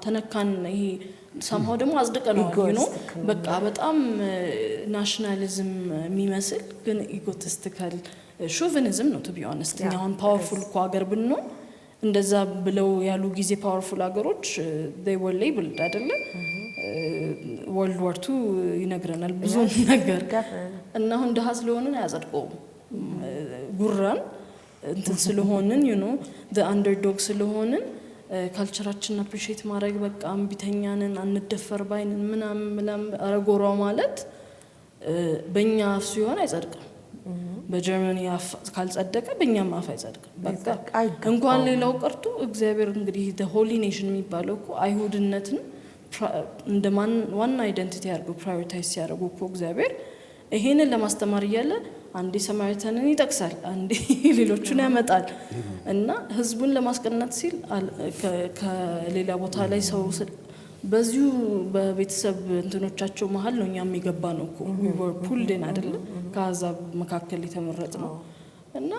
ተነካን። ይሄ somehow ደግሞ አጽድቀነዋል ነው፣ በቃ በጣም nationalism የሚመስል ግን egotistical chauvinism ነው to be honest። እኛ አሁን powerful እኮ ሀገር ብንሆን እንደዛ ብለው ያሉ ጊዜ powerful ሀገሮች were labeled አይደለ? World War II ይነግረናል ብዙ ነገር። እና አሁን ድሀ ስለሆንን አያጸድቀውም። ጉራን እንትን ስለሆንን underdog ስለሆንን culture ኣችንን appreciate ማድረግ በቃ እምቢተኛንን አንደፈር ባይንን ምናምን ምናምን አረጎሯ ማለት በእኛ አፍ ሲሆን አይጸድቅም። በጀርመኒ አፍ ካልጸደቀ በእኛም አፍ አይጸድቅም። በቃ እንኳን ሌላው ቀርቶ እግዚአብሔር እንግዲህ holy nation የሚባለው እኮ አይሁድነትን እንደ ዋና identity አድርገው prioritize ሲያደርጉ እኮ እግዚአብሔር ይሄንን ለማስተማር እያለ አንዴ Samaritan ን ይጠቅሳል፣ አንዴ ሌሎቹን ያመጣል። እና ህዝቡን ለማስቀናት ሲል ከሌላ ቦታ ላይ ሰው በዚሁ በቤተሰብ እንትኖቻቸው መሀል ነው እኛም የገባ ነው እኮ፣ we were pulled in አይደለም ከአሕዛብ መካከል የተመረጥ ነው። እና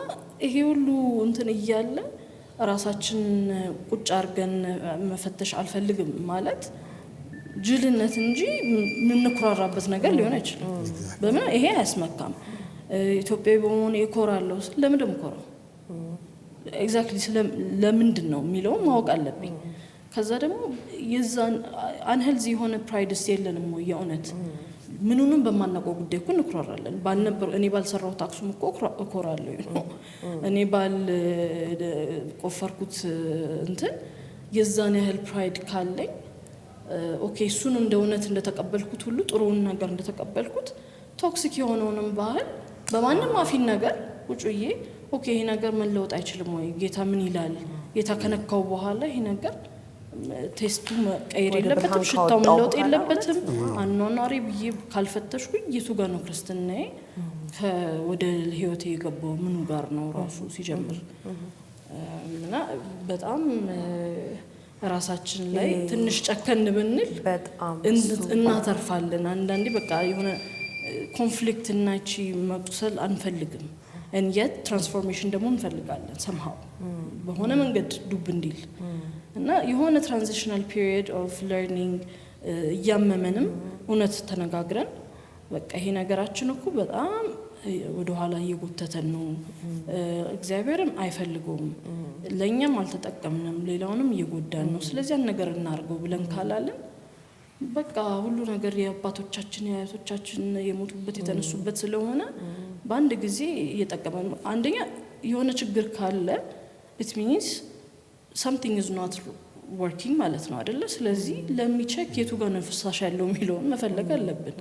ይሄ ሁሉ እንትን እያለ ራሳችን ቁጭ አድርገን መፈተሽ አልፈልግም ማለት ጅልነት እንጂ የምንኩራራበት ነገር ሊሆን አይችልም። በምን ይሄ አያስመካም። ኢትዮጵያዊ በመሆኑ እኮራለሁ። ለምን ደግሞ ኮራው? Exactly ለምንድን ነው የሚለውን ማወቅ አለብኝ። ከዛ ደግሞ የዛን unhealthy የሆነ pride ስ የለንም ወይ? የእውነት ምኑንም በማናውቀው ጉዳይ እኮ እንኩራራለን። ባልነበር እኔ ባልሰራሁት አክሱም እኮ እኮራለሁ ነው። እኔ ባል ቆፈርኩት እንትን የዛን ያህል pride ካለኝ፣ okay፣ እሱን እንደ እውነት እንደተቀበልኩት ሁሉ፣ ጥሩውን ነገር እንደተቀበልኩት፣ toxic የሆነውንም ባህል በማንም አፊን ነገር ቁጭዬ okay፣ ይሄ ነገር መለወጥ አይችልም ወይ? ጌታ ምን ይላል? ጌታ ከነካው በኋላ ይሄ ነገር taste ኡ መቀየር ወደ የለበትም፣ ብርሃን ሽታው ካወጣው መለወጥ በኋላ የለበትም። አኗኗሬ ብዬ ካልፈተሽኩኝ የቱ ጋር ነው ክርስትናዬ ወደ ህይወቴ የገባው? ምኑ ጋር ነው ራሱ ሲጀምር? እና በጣም ራሳችን ላይ ትንሽ ጨከን ብንል በጣም እናተርፋለን። አንዳንዴ በቃ የሆነ conflict እና ቺ መቁሰል አንፈልግም። And yet transformation ደግሞ እንፈልጋለን somehow በሆነ መንገድ ዱብ እንዲል። እና የሆነ transitional period of learning እያመመንም እውነት ተነጋግረን በቃ ይሄ ነገራችን እኮ በጣም ወደኋላ እየጎተተን ነው፣ እግዚአብሔርም አይፈልገውም፣ ለእኛም አልተጠቀምንም፣ ሌላውንም እየጎዳን ነው። ስለዚህ ያን ነገር እናርገው ብለን ካላለን በቃ ሁሉ ነገር የአባቶቻችን የአያቶቻችን የሞቱበት የተነሱበት ስለሆነ በአንድ ጊዜ እየጠቀመ ነው። አንደኛ የሆነ ችግር ካለ it means something is not working ማለት ነው አይደለ? ስለዚህ let me check የቱ ጋር ነው ፍሳሽ ያለው የሚለውን መፈለግ አለብን።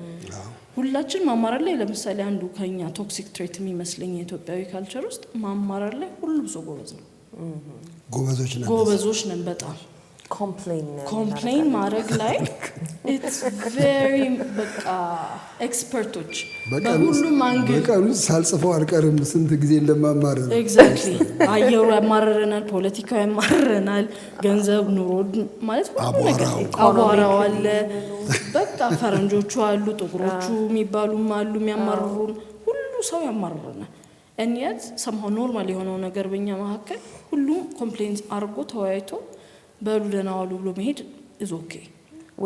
ሁላችን ማማረር ላይ፣ ለምሳሌ አንዱ ከኛ toxic trait የሚመስለኝ የኢትዮጵያዊ culture ውስጥ ማማረር ላይ ሁሉም ሰው ጎበዝ ነው። ጎበዞች ነን። ጎበዞች ነን በጣም። complain complain ማድረግ ላይ it's very በቃ expert ኦች በሁሉም angle። በቀን ውስጥ ሳልጽፈው አልቀርም ስንት ጊዜ እንደማማረር። Exactly። አየሩ ያማርረናል፣ ፖለቲካው ያማርረናል፣ ገንዘብ፣ ኑሮ ማለት ሁሉ ነገር። አቧራው። አቧራው አለ። በቃ ፈረንጆቹ አሉ፣ ጥቁሮቹ የሚባሉም አሉ የሚያማርሩን፣ ሁሉ ሰው ያማርረናል። And yet somehow normal የሆነው ነገር በእኛ መካከል ሁሉም complain አድርጎ ተወያይቶ በሉ ደህና ዋሉ ብሎ መሄድ is okay።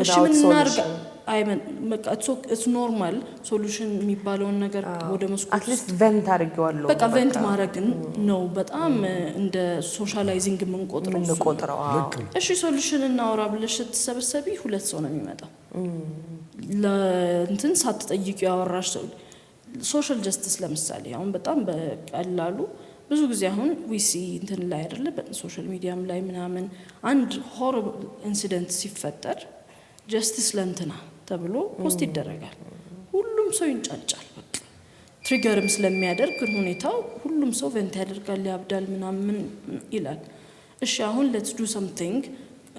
እሺ Without ምን እናድርግ? solution. በቃ it's normal። Solution የሚባለውን ነገር ወደ መስኮት At least vent አድርጌዋለሁ። በቃ vent ማድረግን ነው በጣም እንደ socializing የምንቆጥረው እሱ ነው። የምንቆጥረው፣ አዎ። እሺ solution እናውራ ብለሽ ስትሰበሰቢ ሁለት ሰው ነው የሚመጣው። ለእንትን ሳትጠይቂ ያወራሽ ሰው፣ social justice ለምሳሌ አሁን በጣም በቀላሉ ብዙ ጊዜ አሁን we see እንትን ላይ አይደለ፣ social media ም ላይ ምናምን አንድ horrible incident ሲፈጠር justice ለእንትና ተብሎ post ይደረጋል። ሁሉም ሰው ይንጫጫል። በቃ trigger ም ስለሚያደርግ ሁኔታው ሁሉም ሰው vent ያደርጋል፣ ያብዳል፣ ምናምን ይላል። እሺ አሁን let's do something፣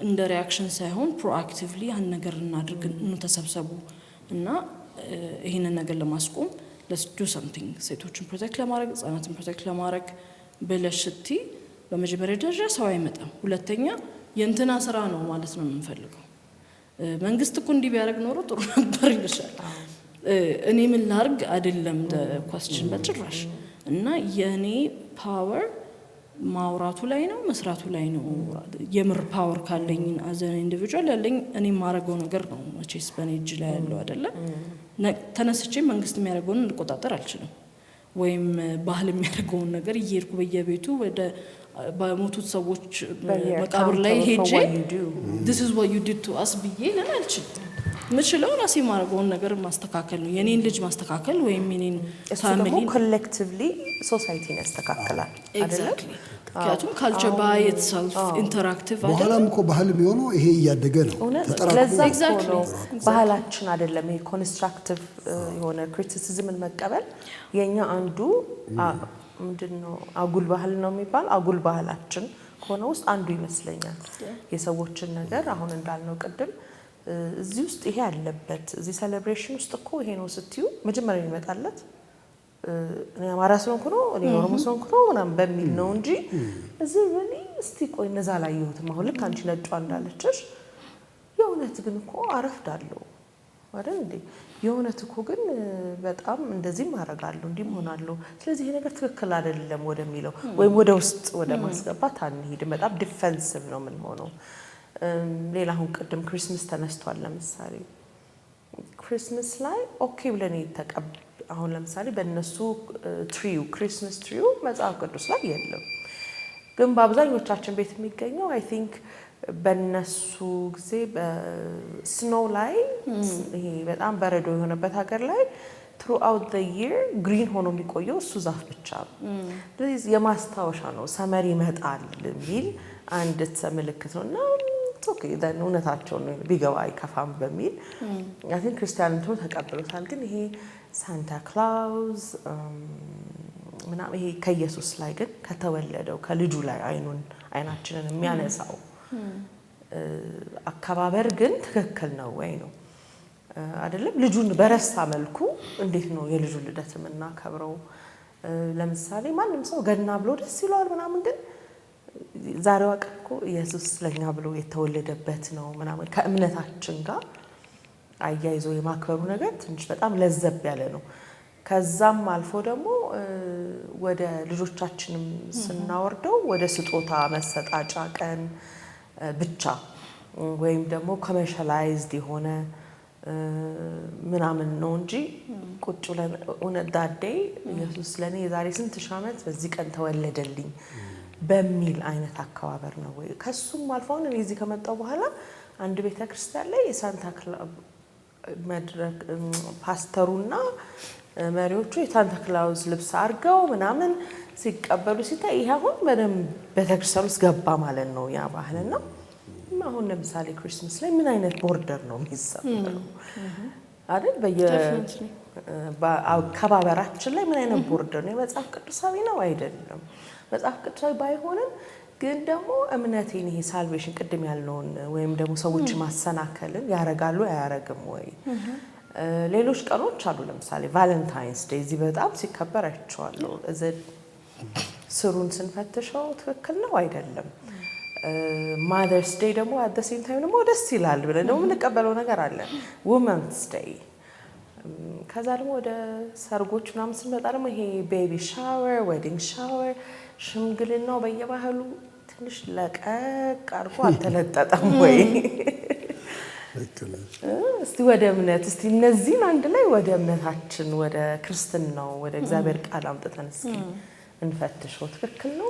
እንደ reaction ሳይሆን proactively ያን ነገር እናድርግ፣ ኑ ተሰብሰቡ እና ይህንን ነገር ለማስቆም let's do something፣ ሴቶችን protect ለማድረግ፣ ህጻናትን protect ለማድረግ ብለሽ ስትይ በመጀመሪያ ደረጃ ሰው አይመጣም። ሁለተኛ የእንትና ስራ ነው ማለት ነው የምንፈልገው። መንግስት እኮ እንዲህ ቢያደርግ ኖሮ ጥሩ ነበር ይልሻል። እኔ ምን ላርግ አይደለም question በጭራሽ። እና የእኔ power ማውራቱ ላይ ነው፣ መስራቱ ላይ ነው። የምር power ካለኝ as an individual ያለኝ እኔ የማረገው ነገር ነው መቼስ በእኔ እጅ ላይ ያለው አይደለ። ተነስቼ መንግስት የሚያደርገውን ልቆጣጠር አልችልም። ወይም ባህል የሚያደርገውን ነገር እየሄድኩ በየቤቱ ወደ በሞቱት ሰዎች መቃብር ላይ ሄጄ "this is what you did to us" ብዬ ልል አልችልም። ምችለው ራሴ የማደርገውን ነገር ማስተካከል ነው። የኔን ልጅ ማስተካከል ወይም የኔን እሱ ደግሞ family። Collectively society ን ያስተካክላል አይደለ? Exactly። ምክንያቱም culture by itself interactive አይደለም። በኋላም እኮ ባህል የሚሆነው ይሄ እያደገ ነው። እውነት ተጠራቅሞ ለዛ እኮ ነው ባህላችን አይደለም ይሄ constructive የሆነ criticism ን መቀበል የኛ አንዱ ምንድን ነው አጉል ባህል ነው የሚባል፣ አጉል ባህላችን ከሆነ ውስጥ አንዱ ይመስለኛል። የሰዎችን ነገር አሁን እንዳልነው ቅድም እዚህ ውስጥ ይሄ አለበት፣ እዚህ celebration ውስጥ እኮ ይሄ ነው ስትዩ መጀመሪያ የሚመጣለት እኔ አማራ ስለሆንኩ ነው፣ እኔ ኦሮሞ ስለሆንኩ ነው ምናምን በሚል ነው እንጂ እዚህ really እስቲ ቆይ እነዛ አላየሁትም። አሁን ልክ አንቺ ነጯ እንዳለችሽ የእውነት ግን እኮ አረፍዳለሁ አይደል እንዴ? የእውነት እኮ ግን በጣም እንደዚህም አደርጋለሁ፣ እንዲህም ሆናለሁ። ስለዚህ ይሄ ነገር ትክክል አይደለም ወደሚለው ወይም ወደ ውስጥ ወደ ማስገባት አንሄድም። በጣም defensive ነው የምንሆነው። ሌላ አሁን ቅድም Christmas ተነስቷል። ለምሳሌ Christmas ላይ okay ብለን የተቀብ አሁን ለምሳሌ በእነሱ tree ው Christmas tree ው መጽሐፍ ቅዱስ ላይ የለም። ግን በአብዛኞቻችን ቤት የሚገኘው I think በነሱ ጊዜ snow ላይ፣ ይሄ በጣም በረዶ የሆነበት ሀገር ላይ throughout the year green ሆኖ የሚቆየው እሱ ዛፍ ብቻ ነው። ስለዚህ የማስታወሻ ነው፣ summer ይመጣል የሚል አንድ ምልክት ነው እና okay እውነታቸውን ነው፣ ቢገባ አይከፋም በሚል I think ክርስቲያን እንትኑ ተቀብሎታል። ግን ይሄ Santa Claus ምናምን ይሄ ከኢየሱስ ላይ ግን ከተወለደው ከልጁ ላይ አይናችንን የሚያነሳው አከባበር ግን ትክክል ነው ወይ ነው አይደለም? ልጁን በረሳ መልኩ እንዴት ነው የልጁን ልደት የምናከብረው? ለምሳሌ ማንም ሰው ገና ብሎ ደስ ይለዋል ምናምን፣ ግን ዛሬዋ ቀን እኮ ኢየሱስ ለኛ ብሎ የተወለደበት ነው ምናምን ከእምነታችን ጋር አያይዞ የማክበሩ ነገር ትንሽ በጣም ለዘብ ያለ ነው። ከዛም አልፎ ደግሞ ወደ ልጆቻችንም ስናወርደው ወደ ስጦታ መሰጣጫ ቀን ብቻ ወይም ደግሞ commercialized የሆነ ምናምን ነው እንጂ ቁጭ ብለን እውነት that day ኢየሱስ ለእኔ የዛሬ ስንት ሺህ ዓመት በዚህ ቀን ተወለደልኝ በሚል አይነት አከባበር ነው ወይ? ከሱም አልፎ አሁን እኔ እዚህ ከመጣሁ በኋላ አንድ ቤተ ክርስቲያን ላይ የ Santa መድረክ ፓስተሩና መሪዎቹ የ Santa Claus ልብስ አድርገው ምናምን ሲቀበሉ ሲታይ ይሄ አሁን በደንብ ቤተክርስቲያን ውስጥ ገባ ማለት ነው ያ ባህልና። አሁን ለምሳሌ Christmas ላይ ምን አይነት border ነው የሚሰመረው አይደል? በአከባበራችን ላይ ምን አይነት border ነው? የመጽሐፍ ቅዱሳዊ ነው አይደለም? መጽሐፍ ቅዱሳዊ ባይሆንም ግን ደግሞ እምነቴን ይሄ salvation ቅድም ያልነውን ወይም ደግሞ ሰዎች ማሰናከልን ያረጋሉ አያረግም ወይ? ሌሎች ቀኖች አሉ። ለምሳሌ Valentine's Day እዚህ በጣም ሲከበር አይቼዋለሁ። ስሩን ስንፈትሸው ትክክል ነው አይደለም? Mother's Day ደግሞ at the same time ደግሞ ደስ ይላል ብለን ደግሞ የምንቀበለው ነገር አለ። Women's Day፣ ከዛ ደግሞ ወደ ሰርጎች ምናምን ስንመጣ ደግሞ ይሄ baby shower፣ wedding shower፣ ሽምግልናው በየባህሉ ትንሽ ለቀቅ አድርጎ አልተለጠጠም ወይ? እስቲ ወደ እምነት እስቲ እነዚህን አንድ ላይ ወደ እምነታችን፣ ወደ ክርስትናው፣ ወደ እግዚአብሔር ቃል አምጥተን እስኪ እንፈትሸው። ትክክል ነው?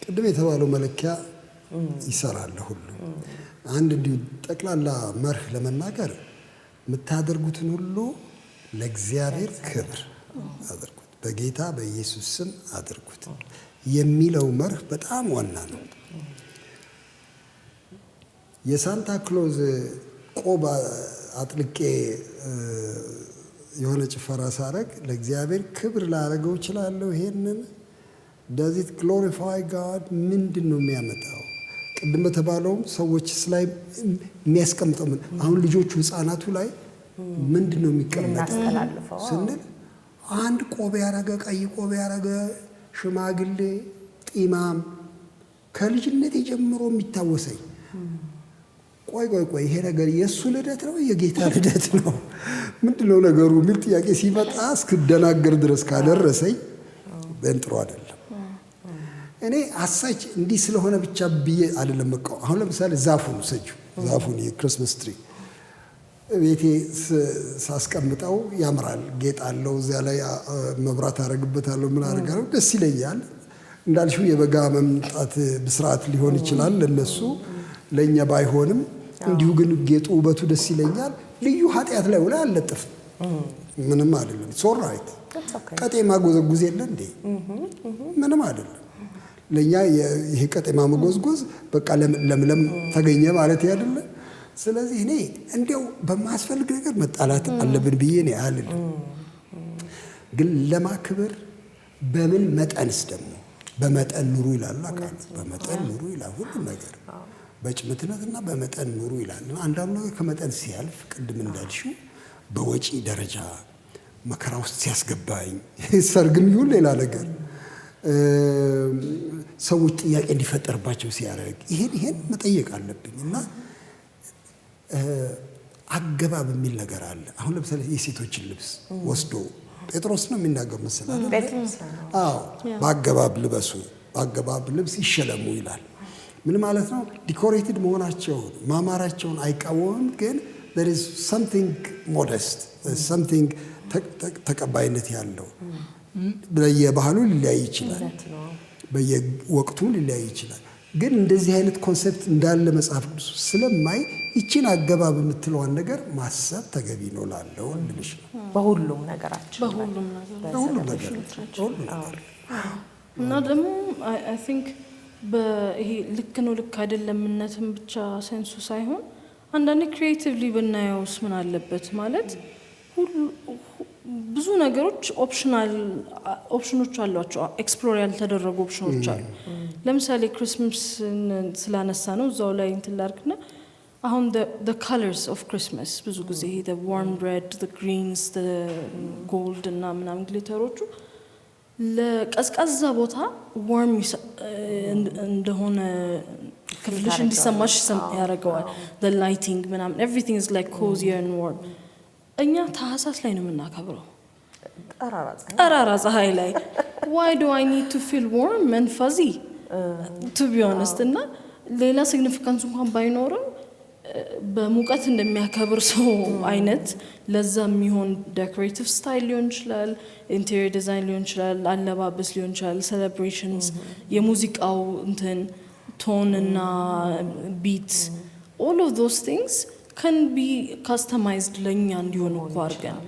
ቅድም የተባለው መለኪያ ይሰራል ሁሉ። አንድ እንዲሁ ጠቅላላ መርህ ለመናገር የምታደርጉትን ሁሉ ለእግዚአብሔር ክብር አድርጉት፣ በጌታ በኢየሱስ ስም አድርጉት የሚለው መርህ በጣም ዋና ነው። የ Santa Claus ቆብ አጥልቄ የሆነ ጭፈራ ሳረግ ለእግዚአብሔር ክብር ላደርገው እችላለሁ። ይሄንን does it glorify God? ምንድን ነው የሚያመጣው? ቅድም በተባለውም ሰዎችስ ላይ የሚያስቀምጠው ምን፣ አሁን ልጆቹ ህፃናቱ ላይ ምንድን ነው የሚቀመጠው ስንል አንድ ቆብ ያረገ፣ ቀይ ቆብ ያረገ ሽማግሌ ጢማም ከልጅነት ጀምሮ የሚታወሰኝ፣ ቆይ ቆይ ቆይ፣ ይሄ ነገር የእሱ ልደት ነው የጌታ ልደት ነው፣ ምንድን ነው ነገሩ የሚል ጥያቄ ሲመጣ እስክደናገር ድረስ ካደረሰኝ ጥሩ አይደለም። እኔ as such እንዲህ ስለሆነ ብቻ ብዬ አይደለም መቃወም። አሁን ለምሳሌ ዛፉን ውሰጂው፣ ዛፉን የ Christmas tree ቤቴ ሳስቀምጠው ያምራል፣ ጌጥ አለው፣ እዚያ ላይ መብራት አደርግበታለሁ፣ ምን አደርጋለሁ፣ ደስ ይለኛል። እንዳልሽው የበጋ መምጣት ብስራት ሊሆን ይችላል ለነሱ፣ ለእኛ ባይሆንም እንዲሁ ግን ጌጡ ውበቱ ደስ ይለኛል። ልዩ ኃጢአት ላይ ውላ አልለጥፍም። ምንም አይደለም። So right፣ ቀጤማ ጎዘጉዝ የለ እንዴ? ምንም አይደለም። ለእኛ ይሄ ቀጤማ መጎዝጎዝ በቃ ለምለም ተገኘ ማለት አይደለ። ስለዚህ እኔ እንዲያው በማያስፈልግ ነገር መጣላት አለብን ብዬ እኔ አልልም። ግን ለማክበር በምን መጠንስ ደግሞ በመጠን ኑሩ ይላል ቃሉ። በመጠን ኑሩ ይላል። ሁሉም ነገር በጭምትነትና በመጠን ኑሩ ይላል። አንዳንዱ ነገር ከመጠን ሲያልፍ ቅድም እንዳልሽው በወጪ ደረጃ መከራ ውስጥ ሲያስገባኝ፣ ሰርግም ይሁን ሌላ ነገር ሰዎች ጥያቄ እንዲፈጠርባቸው ሲያደርግ ይሄን ይሄን መጠየቅ አለብኝ እና አገባብ የሚል ነገር አለ። አሁን ለምሳሌ የሴቶችን ልብስ ወስዶ ጴጥሮስ ነው የሚናገር መሰለህ አይደል? አዎ፣ በአገባብ ልበሱ፣ በአገባብ ልብስ ይሸለሙ ይላል። ምን ማለት ነው? Decorated መሆናቸውን ማማራቸውን አይቃወምም፣ ግን there is something modest, something ተቀባይነት ያለው። በየባህሉ ሊለያይ ይችላል፣ እውነት ነው። በየወቅቱ ሊለያይ ይችላል። ግን እንደዚህ አይነት concept እንዳለ መጽሐፍ ቅዱስ ስለማይ ይችን አገባብ የምትለዋን ነገር ማሰብ ተገቢ ነው ላለው ልልሽ ነው። በሁሉም ነገራችን ላይ። በሁሉም ነገር። በሁሉም ነገር፣ በሁሉም ነገር። እና ደግሞ I think ይሄ ልክ ነው ልክ አይደለምነትም ብቻ sense ኡ ሳይሆን አንዳንዴ creatively ብናየውስ ምን አለበት? ማለት ብዙ ነገሮች optional option ኖች አሏቸው። Explore ያልተደረጉ option ኖች አሉ። ለምሳሌ Christmas ን ስላነሳ ነው እዛው ላይ እንትን ላድርግና አሁን the colors of Christmas ብዙ ጊዜ the warm red, the greens, the gold እና ምናምን glitter ኦቹ ለቀዝቃዛ ቦታ warm እንደሆነ ክፍልሽ እንዲሰማሽ ያደርገዋል። Lighting ምናምን everything is like cozier and warm። እኛ ታህሳስ ላይ ነው የምናከብረው። ጠራራ ፀሐይ። ጠራራ ፀሐይ ላይ። Why do I need to feel warm and fuzzy, to be honest? እና ሌላ significance እንኳን ባይኖረው በሙቀት እንደሚያከብር ሰው አይነት ለዛ የሚሆን decorative style ሊሆን ይችላል፣ interior design ሊሆን ይችላል፣ አለባበስ ሊሆን ይችላል፣ celebrations፣ የሙዚቃው እንትን tone እና beat, all of those things can be customized ለእኛ እንዲሆን እኮ አድርገን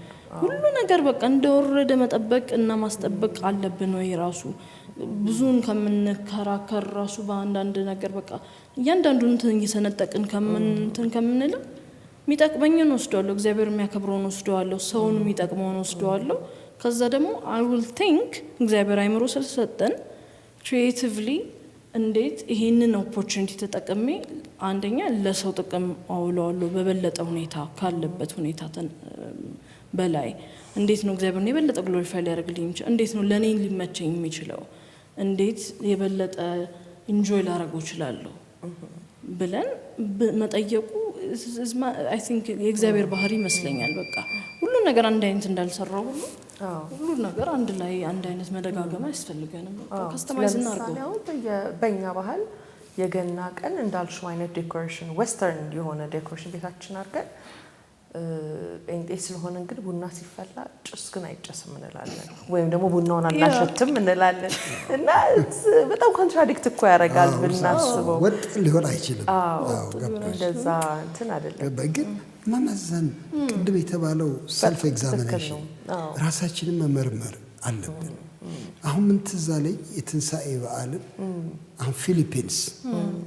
ሁሉ ነገር በቃ እንደወረደ መጠበቅ እና ማስጠበቅ አለብን ወይ? ራሱ ብዙን ከምንከራከር ራሱ በአንዳንድ ነገር በቃ እያንዳንዱን እንትን እየሰነጠቅን ከምን እንትን ከምንልም የሚጠቅመኝን ወስደዋለሁ፣ እግዚአብሔር የሚያከብረውን ወስደዋለሁ፣ ሰውን የሚጠቅመውን ወስደዋለሁ። ከዛ ደግሞ I will think እግዚአብሔር አይምሮ ስለሰጠን creatively እንዴት ይሄንን opportunity ተጠቅሜ አንደኛ ለሰው ጥቅም አውለዋለሁ፣ በበለጠ ሁኔታ ካለበት ሁኔታ በላይ እንዴት ነው እግዚአብሔርን የበለጠ glorify ሊያደርግልኝ የሚችለው፣ እንዴት ነው ለእኔ ሊመቸኝ የሚችለው፣ እንዴት የበለጠ enjoy ላደርገው እችላለሁ ብለን መጠየቁ I think የእግዚአብሔር ባህሪ ይመስለኛል። በቃ ሁሉን ነገር አንድ አይነት እንዳልሰራው ሁሉ ሁሉ ነገር አንድ ላይ አንድ አይነት መደጋገም አያስፈልገንም። Customize እናድርገው። ለምሳሌ አሁን በእኛ ባህል የገና ቀን እንዳልሽው አይነት decoration፣ western የሆነ decoration ቤታችን አድርገን ጴንጤ ስለሆንን ግን ቡና ሲፈላ ጭስ ግን አይጨስም እንላለን፣ ወይም ደግሞ ቡናውን አናሸትም እንላለን። እና በጣም contradict እኮ ያደርጋል ብናስበው። ወጥ ሊሆን አይችልም። አዎ፣ ገባኝ። እንደዛ እንትን አይደለም። ገባኝ። ግን መመዘን ቅድም የተባለው self examination ራሳችንን መመርመር አለብን። አሁን ምን ትዝ አለኝ፣ የትንሣኤ በዓልን አሁን ፊሊፒንስ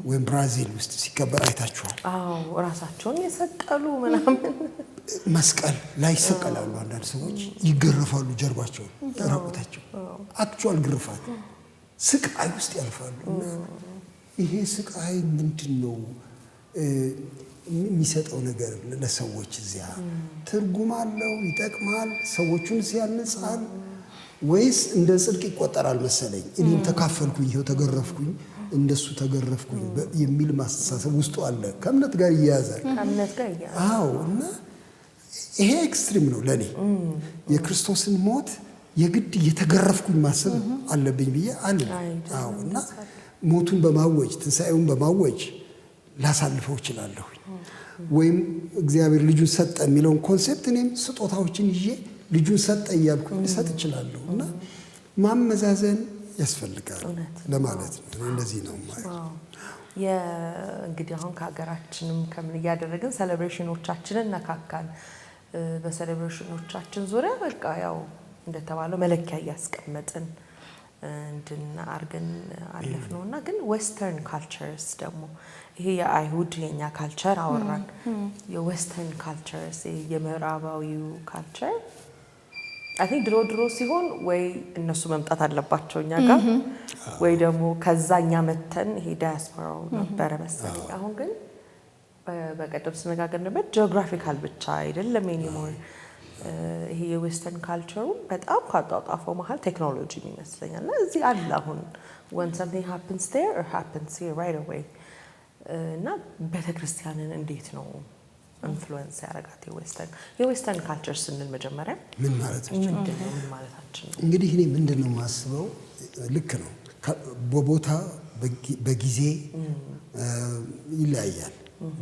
ወይም ብራዚል ውስጥ ሲከበር አይታችኋል። አዎ፣ ራሳቸውን የሰቀሉ ምናምን። መስቀል ላይ ይሰቀላሉ። አንዳንድ ሰዎች ይገረፋሉ፣ ጀርባቸውን ራቁታቸው፣ actual ግርፋት ስቃይ ውስጥ ያልፋሉ። እና ይሄ ስቃይ ምንድን ነው የሚሰጠው ነገር ለሰዎች? እዚያ ትርጉም አለው? ይጠቅማል? ሰዎቹን ሲያንጻል ወይስ እንደ ጽድቅ ይቆጠራል መሰለኝ? እኔም ተካፈልኩኝ፣ ይኸው ተገረፍኩኝ፣ እንደሱ ተገረፍኩኝ የሚል ማስተሳሰብ ውስጡ አለ። ከእምነት ጋር ይያያዛል። ከእምነት ጋር እያያዛል። አዎ፣ እና ይሄ extreme ነው ለእኔ። የክርስቶስን ሞት የግድ እየተገረፍኩኝ ማሰብ አለብኝ ብዬ አልልም። አዎ፣ እና ሞቱን በማወጅ፣ ትንሣኤውን በማወጅ ላሳልፈው እችላለሁኝ። ወይም እግዚአብሔር ልጁን ሰጠ የሚለውን concept እኔም ስጦታዎችን ይዤ ልጁን ሰጠ እያልኩኝ ልሰጥ እችላለሁ። እና ማመዛዘን ያስፈልጋል ለማለት ነው። እኔ እንደዚህ ነው የማየው። እንግዲህ አሁን ከሀገራችንም ከምን እያደረግን celebration ኖቻችንን ነካካን። በ celebration ኖቻችን ዙሪያ በቃ ያው እንደተባለው መለኪያ እያስቀመጥን እንድናርገን አለፍ ነው። እና ግን western cultures ደግሞ፣ ይሄ የአይሁድ የኛ culture አወራን። የ western cultures፣ የምዕራባዊው culture I think ድሮ ድሮ ሲሆን ወይ እነሱ መምጣት አለባቸው እኛ ጋር ወይ ደግሞ ከዛ እኛ መተን ይሄ ዳያስፖራው ነበረ መሰለኝ። አሁን ግን በቀደም ስነጋገር ነበር፣ geographical ብቻ አይደለም anymore። ይሄ የ western culture ኡ በጣም ካጧጧፈው መሀል ቴክኖሎጂ ይመስለኛል። እና እዚህ አለ አሁን when something happens there or happens here right away። እና ቤተክርስቲያንን እንዴት ነው influence ያደረጋት የ western culture ስንል መጀመሪያ ምን ማለት ነው? ምንድን ነው? ምን ማለታችን ነው? እንግዲህ እኔ ምንድን ነው የማስበው፣ ልክ ነው። በቦታ በጊዜ ይለያያል።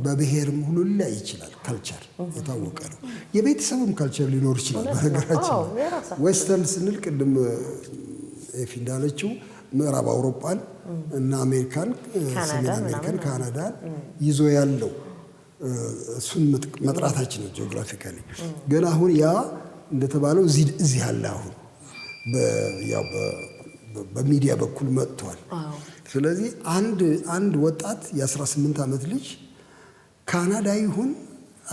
በብሔርም ሁሉ ሊለያይ ይችላል። Culture የታወቀ ነው። የቤተሰብም culture ሊኖር ይችላል። በነገራችን የራሳችን western ስንል ቅድም ኤፊ እንዳለችው ምዕራብ አውሮፓን እና አሜሪካን፣ ሰሜን አሜሪካን፣ ካናዳን ይዞ ያለው እሱን መጥራታችን ነው geographically። ግን አሁን ያ እንደተባለው እዚህ አለ። አሁን ያው በሚዲያ በኩል መጥቷል። ስለዚህ አንድ ወጣት የ18 ዓመት ልጅ ካናዳ ይሁን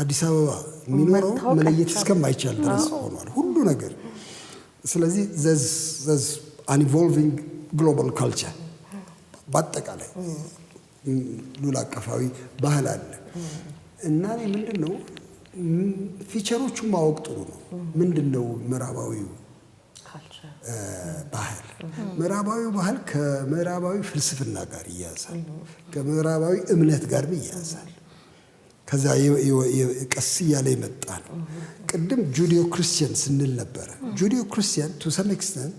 አዲስ አበባ የሚኖረው መለየት እስከማይቻል ድረስ ሆኗል ሁሉ ነገር። ስለዚህ there's an evolving global culture፣ በአጠቃላይ ሉል አቀፋዊ ባህል አለ። እና እኔ ምንድን ነው feature ኦቹን ማወቅ ጥሩ ነው። ምንድን ነው ምዕራባዊው ባህል? ምዕራባዊው ባህል ከምዕራባዊ ፍልስፍና ጋር ይያያዛል፣ ከምዕራባዊ እምነት ጋር ይያያዛል። ከዛ ቀስ እያለ የመጣ ነው። ቅድም Judeo Christian ስንል ነበረ። Judeo Christian to some extent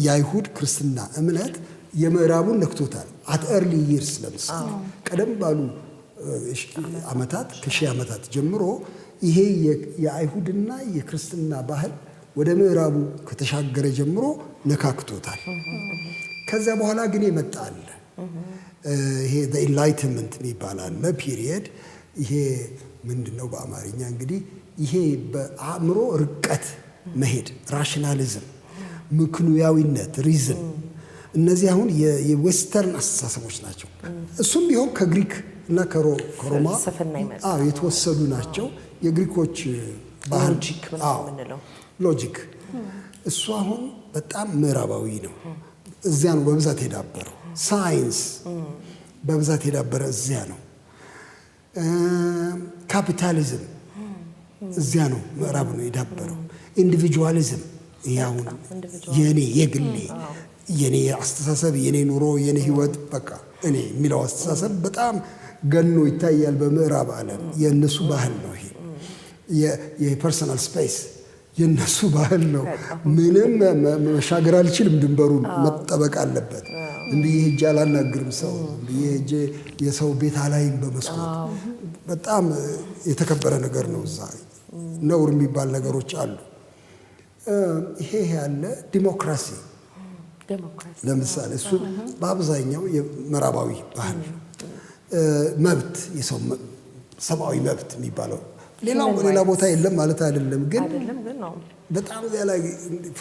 የአይሁድ ክርስትና እምነት የምዕራቡን ነክቶታል። At early years፣ ለምሳሌ ቀደም ባሉ ዓመታት፣ ከሺህ ዓመታት ጀምሮ ይሄ የአይሁድና የክርስትና ባህል ወደ ምዕራቡ ከተሻገረ ጀምሮ ነካክቶታል። ከዚያ በኋላ ግን የመጣ አለ። ይሄ Enlightenment የሚባል አለ period። ይሄ ምንድን ነው በአማርኛ? እንግዲህ ይሄ በአእምሮ ርቀት መሄድ፣ rationalism፣ ምክንያዊነት፣ reason፣ እነዚህ አሁን የ western አስተሳሰቦች ናቸው። እሱም ቢሆን ከግሪክ እና ከሮማ የተወሰዱ ናቸው። የግሪኮች ባህል Logic ምናምን የምንለው። Logic እሱ አሁን በጣም ምዕራባዊ ነው። እዚያ ነው በብዛት የዳበረው። ሳይንስ በብዛት የዳበረ እዚያ ነው። ካፒታሊዝም እዚያ ነው፣ ምዕራብ ነው የዳበረው። Individualism፣ ይሄ አሁን የኔ የግሌ፣ የኔ አስተሳሰብ፣ የኔ ኑሮ፣ የኔ ህይወት፣ በቃ እኔ የሚለው አስተሳሰብ በጣም ገኖ ይታያል በምዕራብ ዓለም። የእነሱ ባህል ነው ይሄ። የ personal space የእነሱ ባህል ነው። ምንም መሻገር አልችልም፣ ድንበሩን መጠበቅ አለበት። ዝም ብዬ ሄጄ አላናግርም ሰው፣ ዝም ብዬ ሄጄ የሰው ቤት አላይም በመስኮት። በጣም የተከበረ ነገር ነው። እዛ ነውር የሚባል ነገሮች አሉ። ይሄ ያለ ዲሞክራሲ ለምሳሌ እሱ በአብዛኛው የምዕራባዊ ባህል ነው። መብት፣ የሰው ሰብአዊ መብት የሚባለው ሌላው ሌላ ቦታ የለም ማለት አይደለም፣ ግን በጣም እዚያ ላይ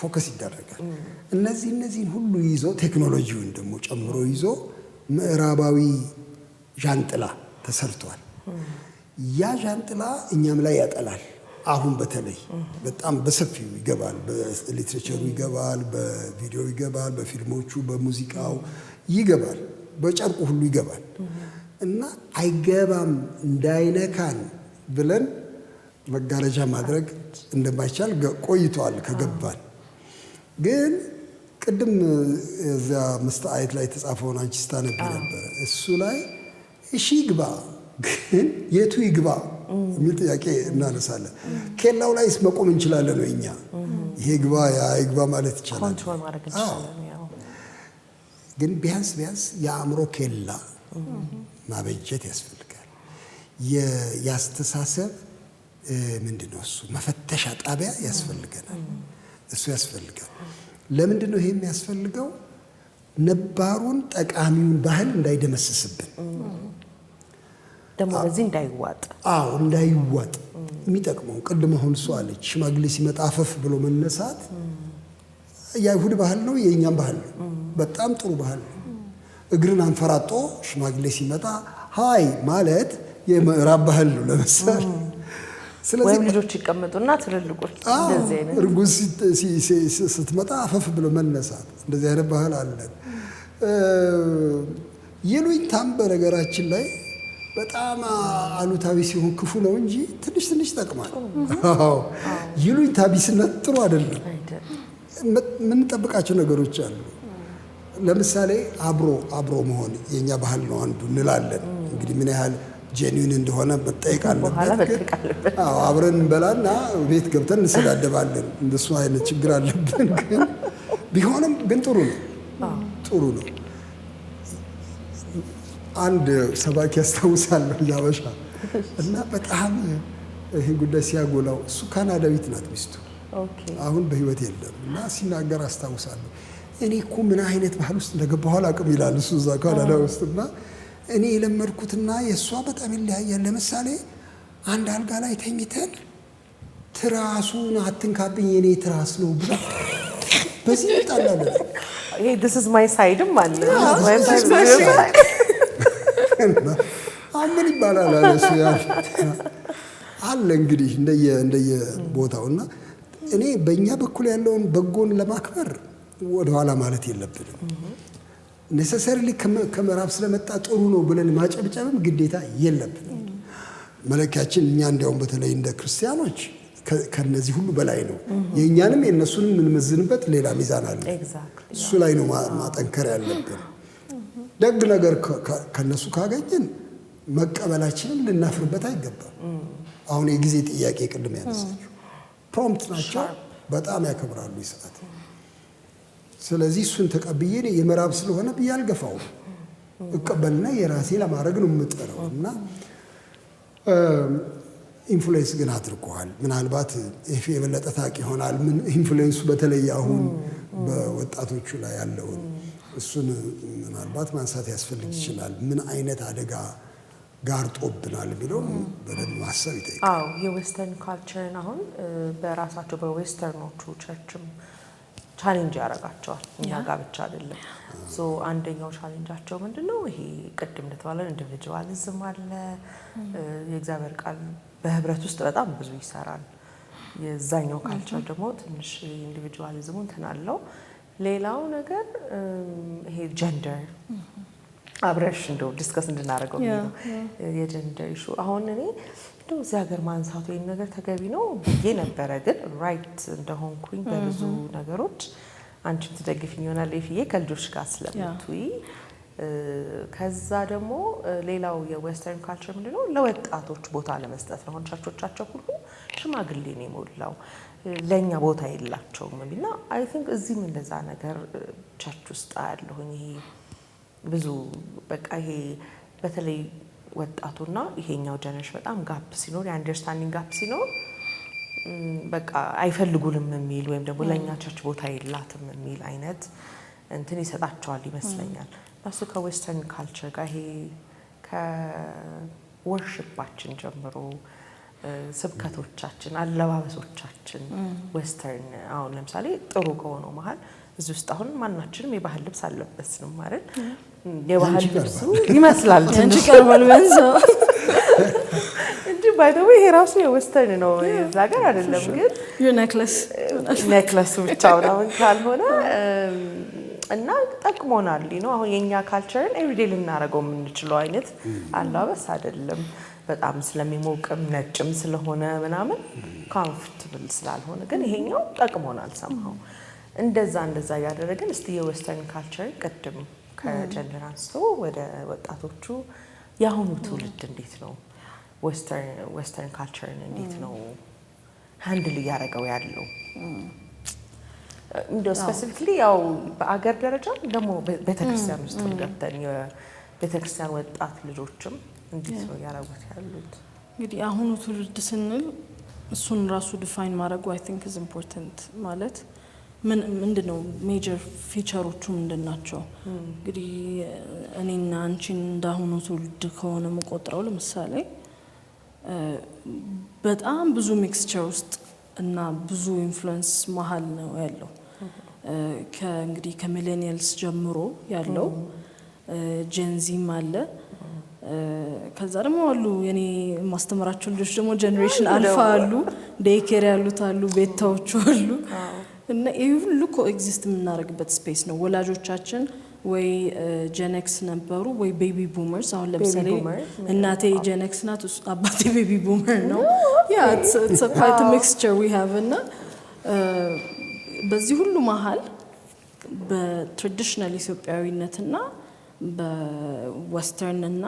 focus ይደረጋል። እነዚህን ሁሉ ይዞ፣ ቴክኖሎጂውን ደግሞ ጨምሮ ይዞ ምዕራባዊ ዣንጥላ ተሰርቷል። ያ ዣንጥላ እኛም ላይ ያጠላል። አሁን በተለይ በጣም በሰፊው ይገባል። በ literature ኡ ይገባል፣ በቪዲዮ ይገባል፣ በፊልሞቹ፣ በሙዚቃው ይገባል፣ በጨርቁ ሁሉ ይገባል። እና አይገባም እንዳይነካን ብለን መጋረጃ ማድረግ እንደማይቻል ቆይቷል ከገባን። ግን ቅድም እዚያ መስታየት ላይ የተጻፈውን አንቺ ስታነቢ ነበረ። እሱ ላይ እሺ ይግባ፣ ግን የቱ ይግባ የሚል ጥያቄ እናነሳለን። ኬላው ላይስ መቆም እንችላለን ወይ እኛ? ይሄ ግባ ያ ይግባ ማለት ይቻላል? Control ማድረግ እንችላለን። ያው ግን ቢያንስ ቢያንስ የአእምሮ ኬላ ማበጀት ያስፈልጋል። የአስተሳሰብ ምንድን ነው እሱ መፈተሻ ጣቢያ ያስፈልገናል። እሱ ያስፈልጋል። ለምንድን ነው ይሄ የሚያስፈልገው? ነባሩን ጠቃሚውን ባህል እንዳይደመስስብን፣ ደግሞ በዚህ እንዳይዋጥ። አዎ፣ እንዳይዋጥ። የሚጠቅመው ቅድም አሁን እሱ አለች፣ ሽማግሌ ሲመጣ አፈፍ ብሎ መነሳት የአይሁድ ባህል ነው፣ የእኛም ባህል ነው። በጣም ጥሩ ባህል ነው። እግርን አንፈራጦ ሽማግሌ ሲመጣ hi ማለት የምዕራብ ባህል ነው ለምሳሌ። ስለዚህ ወይም ልጆች ይቀመጡና ትልልቆች እንደዚህ አይነት እርጉዝ ስትመጣ አፈፍ ብሎ መነሳት፣ እንደዚህ አይነት ባህል አለን። ይሉኝታም በነገራችን ላይ በጣም አሉታዊ ሲሆን ክፉ ነው እንጂ ትንሽ ትንሽ ይጠቅማል። አዎ፣ ይሉኝታ ቢስነት ጥሩ አይደለም። አይደለም። የምንጠብቃቸው ነገሮች አሉ። ለምሳሌ አብሮ መሆን የእኛ ባህል ነው አንዱ እንላለን። እንግዲህ ምን ያህል genuine እንደሆነ መጠየቅ በኋላ አለበት። ግን መጠየቅ አለበት። አዎ፣ አብረን እንበላና ቤት ገብተን እንሰዳደባለን። እንደሱ አይነት ችግር አለብን። ግን ቢሆንም ግን ጥሩ ነው፣ ጥሩ ነው። አንድ ሰባኪ ያስታውሳለሁ፣ ያበሻ እና በጣም ይህን ጉዳይ ሲያጎላው፣ እሱ ካናዳዊት ናት ሚስቱ፣ አሁን በህይወት የለም፣ እና ሲናገር አስታውሳለሁ። እኔ እኮ ምን አይነት ባህል ውስጥ እንደገባሁ አላውቅም ይላል እሱ እዛ ካናዳ ውስጥ፣ እና እኔ የለመድኩትና የእሷ በጣም ይለያያል። ለምሳሌ አንድ አልጋ ላይ ተኝተን ትራሱን አትንካብኝ፣ የኔ ትራስ ነው ብላ በዚህ እንጣላለን። ይሄ "this is my side" ም አለ። አሁን ምን ይባላል አለ እሱ። አለ እንግዲህ እንደየ ቦታው። እና እኔ በእኛ በኩል ያለውን በጎን ለማክበር ወደኋላ ማለት የለብንም። Necessarily ከምዕራብ ስለመጣ ጥሩ ነው ብለን ማጨብጨብም ግዴታ የለብንም። መለኪያችን እኛ እንዲያውም በተለይ እንደ ክርስቲያኖች ከነዚህ ሁሉ በላይ ነው። የእኛንም የእነሱንም የምንመዝንበት ሌላ ሚዛን አለ። እሱ ላይ ነው ማጠንከር ያለብን። ደግ ነገር ከነሱ ካገኘን መቀበላችንን ልናፍርበት አይገባም። አሁን የጊዜ ጥያቄ ቅድም ያነሳችው፣ prompt ናቸው፣ በጣም ያከብራሉ ሰዓት። ስለዚህ እሱን ተቀብዬ እኔ የምዕራብ ስለሆነ ብዬ አልገፋውም። እቀበልና የራሴ ለማድረግ ነው የምጥረው፣ እና influence ግን አድርገዋል። ምናልባት ኤፊ የበለጠ ታውቂ ይሆናል ምን influence ኡ በተለይ አሁን በወጣቶቹ ላይ ያለውን፣ እሱን ምናልባት ማንሳት ያስፈልግ ይችላል። ምን አይነት አደጋ ጋርጦብናል የሚለውን በደንብ ማሰብ ይጠይቃል። አዎ፣ የ Western culture ን አሁን በራሳቸው በ Western ኦቹ church ም challenge ያደርጋቸዋል። እኛ ጋር ብቻ አይደለም። So አንደኛው challenge ኣቸው ምንድን ነው? ይሄ ቅድም እንደተባለ individualism አለ። የእግዚአብሔር ቃል በህብረት ውስጥ በጣም ብዙ ይሰራል። የዛኛው culture ደግሞ ትንሽ individualism ኡ እንትን አለው። ሌላው ነገር ይሄ gender፣ አብረሽ እንደው discuss እንድናደርገው ብዬ ነው። የ gender issue አሁን እኔ እንደው እዚህ ሀገር ማንሳቱ ይህን ነገር ተገቢ ነው ብዬ ነበረ፣ ግን right እንደሆንኩኝ በብዙ ነገሮች አንቺም ትደግፊኝ ይሆናል ፍዬ ከልጆች ጋር ስለምትውይ። ከዛ ደግሞ ሌላው የ Western culture ምንድነው? ለወጣቶች ቦታ ለመስጠት ነው። አሁን ቸርቾቻቸው ሁሉ ሽማግሌ ነው የሞላው፣ ለእኛ ቦታ የላቸውም የሚልና I think እዚህም እንደዛ ነገር church ውስጥ አያለሁኝ። ይሄ ብዙ በቃ ይሄ በተለይ ወጣቱና ይሄኛው generation በጣም gap ሲኖር፣ የ understanding gap ሲኖር፣ በቃ አይፈልጉንም የሚል ወይም ደግሞ ለእኛ church ቦታ የላትም የሚል አይነት እንትን ይሰጣቸዋል ይመስለኛል። እሱ ከ Western culture ጋር ይሄ ከ worship ኣችን ጀምሮ፣ ስብከቶቻችን፣ አለባበሶቻችን Western፣ አሁን ለምሳሌ ጥሩ ከሆነው መሀል እዚህ ውስጥ አሁን ማናችንም የባህል ልብስ አልለበስንም አይደል? የባህል ልብሱ ይመስላል ያንቺ ትንሽ ቀርቧል ቢያንስ። እንጂ by the way ይሄ ራሱ የ Western ነው፣ የዛ ሀገር አይደለም። ግን Your necklace. Necklace ኡ ብቻ ምናምን ካልሆነ እና ጠቅሞናል ነው። አሁን የእኛ culture ን everyday ልናደርገው የምንችለው አይነት አለባበስ አይደለም። በጣም ስለሚሞቅም ነጭም ስለሆነ ምናምን comfortable ስላልሆነ፣ ግን ይሄኛው ጠቅሞናል somehow። እንደዛ እንደዛ እያደረግን እስቲ የ Western culture ቅድም ከ gender አንስቶ ወደ ወጣቶቹ፣ የአሁኑ ትውልድ እንዴት ነው Western culture ን እንዴት ነው handle እያደረገው ያለው? እንደው specifically ያው በአገር ደረጃ ደግሞ ቤተክርስቲያን ውስጥ ገብተን የቤተክርስቲያን ወጣት ልጆችም እንዴት ነው እያደረጉት ያሉት? እንግዲህ አሁኑ ትውልድ ስንል እሱን ራሱ define ማድረጉ I think is important። ማለት ምን ምንድን ነው፣ major feature ኦቹ ምንድን ናቸው? እንግዲህ እኔና አንቺን እንዳሁኑ ትውልድ ከሆነ የምቆጥረው፣ ለምሳሌ በጣም ብዙ mixture ውስጥ እና ብዙ influence መሀል ነው ያለው። ከእንግዲህ ከ millennials ጀምሮ ያለው፣ Gen Z ም አለ። ከዛ ደግሞ አሉ የኔ የማስተምራቸው ልጆች ደግሞ Generation Alpha አሉ፣ daycare ያሉት አሉ፣ beta ዎቹ አሉ። እና ይህ ሁሉ coexist የምናደርግበት space ነው። ወላጆቻችን ወይ Gen X ነበሩ ወይ baby boomers። አሁን ለምሳሌ እናቴ Gen X ናት፣ አባቴ baby boomer ነው። Yeah, it's quite mixture we have። እና በዚህ ሁሉ መሀል በ traditional ኢትዮጵያዊነትና በ Western እና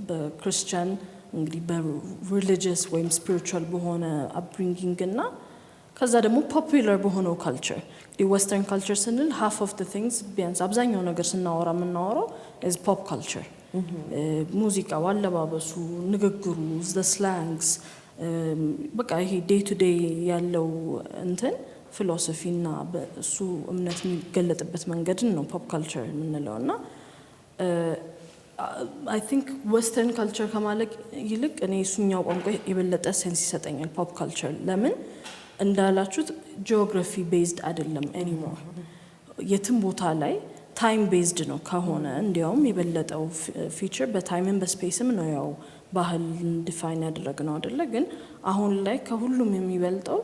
በክርስቲያን፣ እንግዲህ በ religious ወይም spiritual በሆነ upbringing እና ከዛ ደግሞ popular በሆነው culture፣ እንግዲህ Western culture ስንል half of the things፣ ቢያንስ አብዛኛው ነገር ስናወራ የምናወራው is pop culture። ሙዚቃው፣ አለባበሱ፣ ንግግሩ፣ the slangs፣ በቃ ይሄ day to day ያለው እንትን philosophy እና እሱ እምነት የሚገለጥበት መንገድን ነው pop culture የምንለው። እና I think Western culture ከማለት ይልቅ እኔ እሱኛው ቋንቋ የበለጠ sense ይሰጠኛል። Pop culture ለምን እንዳላችሁት geography based አይደለም anymore፣ የትም ቦታ ላይ time based ነው ከሆነ እንዲያውም የበለጠው ፊቸር በታይምም በስፔስም ነው። ያው ባህል define ያደረግነው አይደለ? ግን አሁን ላይ ከሁሉም የሚበልጠው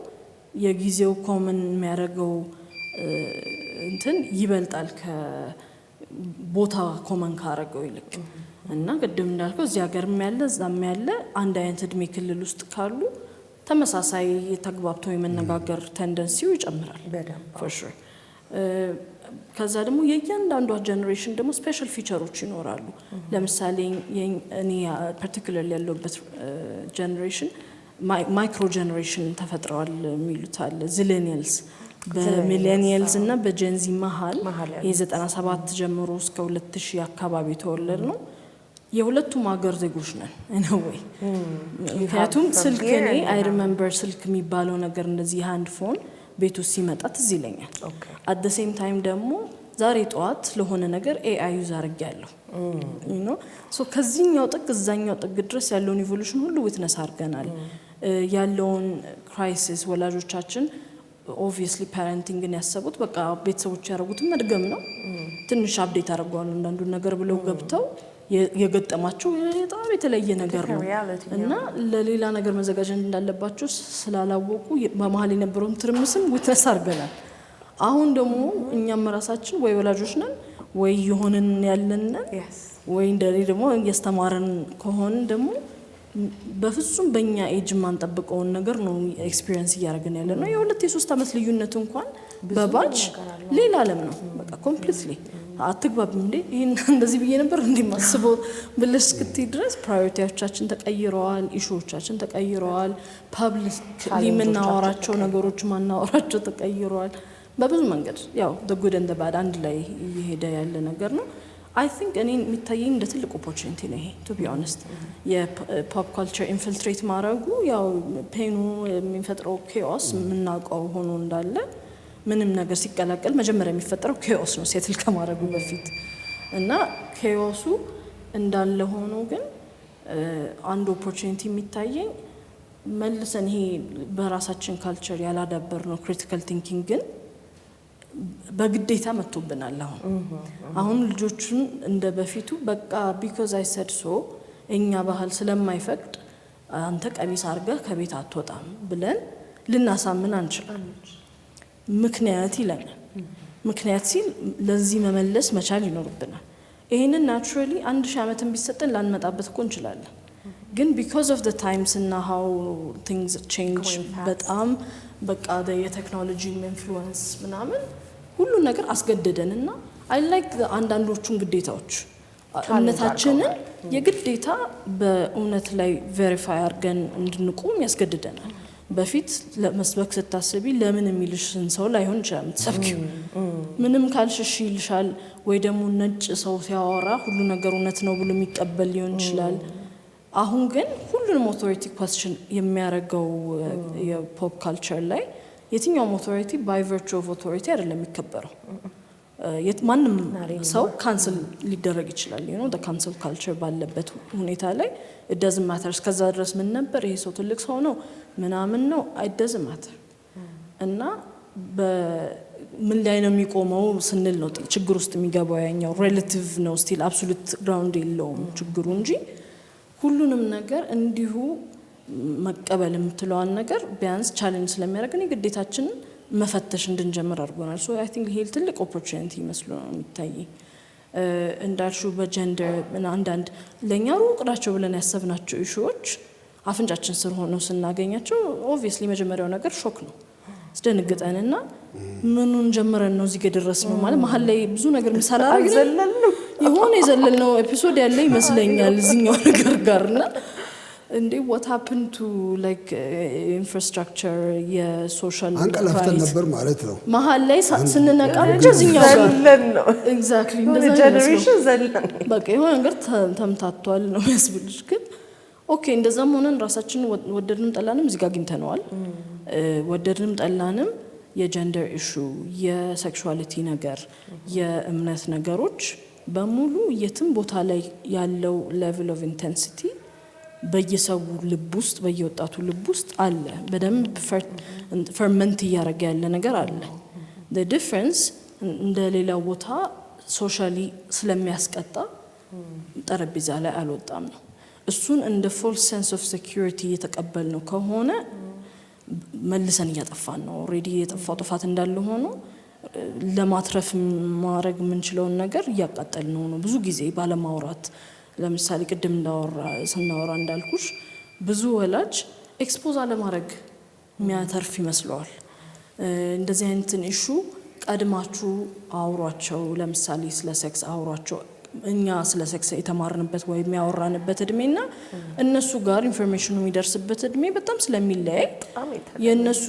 የጊዜው common የሚያደርገው እንትን ይበልጣል ከቦታ common ካረገው ይልቅ። እና ቅድም እንዳልከው እዚህ ሀገርም ያለ እዛም ያለ አንድ አይነት እድሜ ክልል ውስጥ ካሉ ተመሳሳይ ተግባብተው የመነጋገር tendency ው ይጨምራል for sure። ከዛ ደግሞ የእያንዳንዷ generation ደግሞ special feature ኦች ይኖራሉ። ለምሳሌ እኔ particular ያለሁበት generation micro generation ተፈጥረዋል የሚሉት አለ። Zillennials፣ በ millennials እና በ Gen Z መሀል የ97 ጀምሮ እስከ 2000 አካባቢ የተወለድ ነው። የሁለቱም ሀገር ዜጎች ነን anyway። ምክንያቱም ስልክ እኔ I remember ስልክ የሚባለው ነገር እንደዚህ hand phone ቤት ውስጥ ሲመጣ ትዝ ይለኛል። At the same time ደግሞ ዛሬ ጠዋት ለሆነ ነገር AI use አድርጌያለሁ። So ከዚህኛው ጥግ እዛኛው ጥግ ድረስ ያለውን evolution ሁሉ witness አድርገናል። ያለውን crisis ወላጆቻችን obviously parenting ን ያሰቡት በቃ ቤተሰቦች ያደረጉትን መድገም ነው። ትንሽ update አድርገዋል አንዳንዱን ነገር ብለው ገብተው የገጠማቸው በጣም የተለየ ነገር ነው እና ለሌላ ነገር መዘጋጀት እንዳለባቸው ስላላወቁ በመሀል የነበረውን ትርምስም witness አድርገናል። አሁን ደግሞ እኛም ራሳችን ወይ ወላጆች ነን ወይ የሆንን ያለን ነን ወይ እንደኔ ደግሞ እያስተማረን ከሆን ደግሞ በፍጹም በእኛ ኤጅ የማንጠብቀውን ነገር ነው experience እያደረግን ያለ ነው። የ2 የ3 ዓመት ልዩነት እንኳን በ batch ሌላ ዓለም ነው። በቃ completely አትግባብም እንዴ፣ ይህን እንደዚህ ብዬ ነበር እንዴ ማስበው ብለሽ እስክትይ ድረስ priority ዎቻችን ተቀይረዋል፣ issue ዎቻችን ተቀይረዋል፣ publicly የምናወራቸው ነገሮች ማናወራቸው ተቀይረዋል። በብዙ መንገድ ያው good and bad አንድ ላይ እየሄደ ያለ ነገር ነው። I think እኔ የሚታየኝ እንደ ትልቅ opportunity ነው ይሄ፣ to be honest። የ pop culture infiltrate ማድረጉ ያው pain ኑ የሚፈጥረው chaos የምናውቀው ሆኖ እንዳለ ምንም ነገር ሲቀላቀል መጀመሪያ የሚፈጠረው chaos ነው settle ከማድረጉ በፊት። እና chaos ኡ እንዳለ ሆኖ ግን አንድ opportunity የሚታየኝ መልሰን ይሄ በራሳችን culture ያላዳበርነው critical thinking ግን በግዴታ መጥቶብናል። አሁን ልጆቹን እንደ በፊቱ በቃ because I said so፣ እኛ ባህል ስለማይፈቅድ አንተ ቀሚስ አድርገህ ከቤት አትወጣም ብለን ልናሳምን አንችልም። ምክንያት ይለናል። ምክንያት ሲል ለዚህ መመለስ መቻል ይኖርብናል። ይህንን naturally 1000 ዓመትን ቢሰጠን ላንመጣበት እኮ እንችላለን። ግን because of times እና how things change በጣም በቃ የቴክኖሎጂ influence ምናምን ሁሉን ነገር አስገደደን። እና I like አንዳንዶቹን ግዴታዎች፣ እምነታችንን የግዴታ በእውነት ላይ verify አድርገን እንድንቆም ያስገድደናል። በፊት ለመስበክ ስታስቢ ለምን የሚልሽን ሰው ላይሆን ይችላል የምትሰብኪው። ምንም ካልሽ እሺ ይልሻል። ወይ ደግሞ ነጭ ሰው ሲያወራ ሁሉ ነገር እውነት ነው ብሎ የሚቀበል ሊሆን ይችላል። አሁን ግን ሁሉንም authority question የሚያደርገው የ pop culture ላይ የትኛውም authority by virtue of authority አይደለም የሚከበረው። ማንም ሰው cancel ሊደረግ ይችላል። Cancel culture ባለበት ሁኔታ ላይ doesn't matter እስከዛ ድረስ ምን ነበር፣ ይሄ ሰው ትልቅ ሰው ነው ምናምን ነው፣ it doesn't matter። እና ምን ላይ ነው የሚቆመው ስንል ነው ችግር ውስጥ የሚገባው። ያኛው relative ነው፣ still absolute ground የለውም ችግሩ እንጂ ሁሉንም ነገር እንዲሁ መቀበል የምትለዋን ነገር ቢያንስ challenge ስለሚያደርግን የግዴታችንን መፈተሽ እንድንጀምር አድርጎናል። So I think ይሄ ትልቅ opportunity መስሎ ነው የሚታየኝ። እንዳልሽው በ gender አንዳንድ ለእኛ ሩቅ ናቸው ብለን ያሰብናቸው issue ዎች አፍንጫችን ስር ሆነው ስናገኛቸው obviously መጀመሪያው ነገር shock ነው፣ አስደንግጠንና ምኑን ጀምረን ነው እዚህ የደረስነው ማለት መሀል ላይ ብዙ ነገር ምሳላረግ የሆነ የዘለልነው episode ያለ ይመስለኛል እዚኛው ነገር ጋር። እና እንዴ what happened to like infrastructure የ social አንቀላፍተን ነበር ማለት ነው። መሀል ላይ ስንነቃ ብቻ እዚህኛው ጋር ዘለን ነው exactly የሆነ እንደዛ ነው የሚመስለው። generation ዘለን። በቃ የሆነ ነገር ተምታቷል ነው የሚያስብልሽ። ግን okay እንደዛም ሆነን ራሳችንን ወደድንም ጠላንም እዚህ ጋር አግኝተነዋል። ወደድንም ጠላንም የ gender issue፣ የ sexuality ነገር፣ የእምነት ነገሮች በሙሉ የትም ቦታ ላይ ያለው level of intensity በየሰው ልብ ውስጥ፣ በየወጣቱ ልብ ውስጥ አለ። በደንብ ferment እያደረገ ያለ ነገር አለ። Difference እንደ ሌላው ቦታ socially ስለሚያስቀጣ ጠረጴዛ ላይ አልወጣም ነው። እሱን እንደ false sense of security እየተቀበልነው ከሆነ መልሰን እያጠፋን ነው። Already የጠፋው ጥፋት እንዳለ ሆኖ ለማትረፍ ማድረግ የምንችለውን ነገር እያቃጠልን ነው ብዙ ጊዜ ባለማውራት። ለምሳሌ ቅድም ስናወራ እንዳልኩሽ ብዙ ወላጅ expose አለማድረግ የሚያተርፍ ይመስለዋል። እንደዚህ አይነትን issue ቀድማችሁ አውሯቸው። ለምሳሌ ስለ sex አውሯቸው። እኛ ስለ sex የተማርንበት ወይም ያወራንበት እድሜና እነሱ ጋር information ኑ የሚደርስበት እድሜ በጣም ስለሚለያይ በጣም የተለያየ። የእነሱ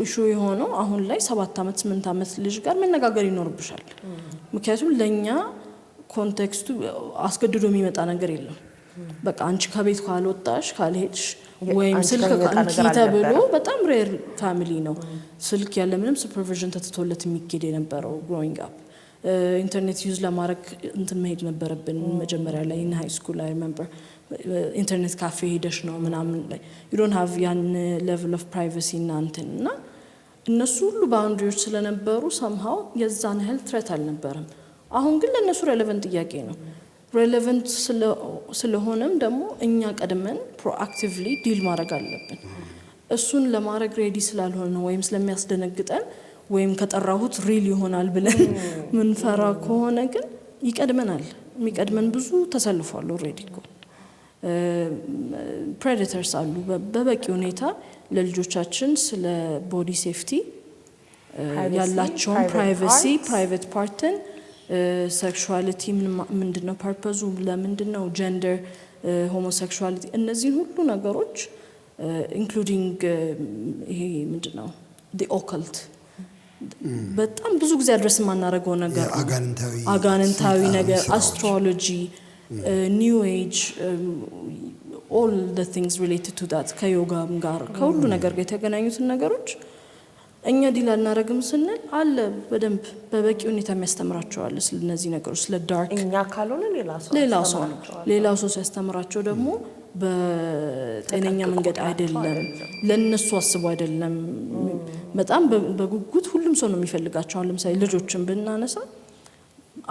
issue የሆነው አሁን ላይ 7 ዓመት 8 ዓመት ልጅ ጋር መነጋገር ይኖርብሻል። ምክንያቱም ለእኛ context ኡ አስገድዶ የሚመጣ ነገር የለም። በቃ አንቺ ከቤት ካልወጣሽ፣ ካልሄድሽ ወይም አንቺ ስልክ ጋር የሚመጣ እንኪ ነገር ተብሎ አልነበረም። በጣም rare family ነው ስልክ ያለ ምንም supervision ተትቶለት የሚኬድ የነበረው። Growing up ኢንተርኔት use ለማድረግ እንትን መሄድ ነበረብን። መጀመሪያ ላይ in high school I remember internet cafe ሄደሽ ነው ምናምን፣ you don't have ያን level of privacy እና እንትን እና እነሱ ሁሉ boundary ዎች ስለነበሩ somehow የዛን ያህል threat አልነበረም። አሁን ግን ለእነሱ relevant ጥያቄ ነው። Relevant ስለሆነም ደግሞ እኛ ቀድመን proactively deal ማድረግ አለብን። እሱን ለማድረግ ready ስላልሆነ ወይም ስለሚያስደነግጠን ወይም ከጠራሁት real ይሆናል ብለን ምንፈራ ከሆነ ግን ይቀድመናል። የሚቀድመን ብዙ ተሰልፏል። Already እኮ predators አሉ በበቂ ሁኔታ። ለልጆቻችን ስለ body safety ያላቸውን privacy፣ private part ን፣ sexuality ምንድን ነው፣ purpose ኡ ለምንድን ነው፣ gender፣ homosexuality፣ እነዚህን ሁሉ ነገሮች including ይሄ ምንድን ነው occult በጣም ብዙ ጊዜ address የማናደርገው ነገር ነው። አጋንንታዊ አጋንንታዊ ነገር፣ ስራዎች። Astrology፣ new age፣ all the things related to that፣ ከዮጋም ጋር ከሁሉ ነገር ጋር የተገናኙትን ነገሮች እኛ deal አናደርግም ስንል አለ በደንብ በበቂ ሁኔታ የሚያስተምራቸው አለ ስለ እነዚህ ነገሮች፣ ስለ dark እኛ ካልሆነ ሌላ ሰው ሌላው ሰው ነው። ያስተምራቸዋል። ሌላው ሰው ሲያስተምራቸው ደግሞ በጤነኛ መንገድ አይደለም፣ ለእነሱ አስቦ አይደለም። በጣም በጉጉት ሁሉም ሰው ነው የሚፈልጋቸው። አሁን ለምሳሌ ልጆችን ብናነሳ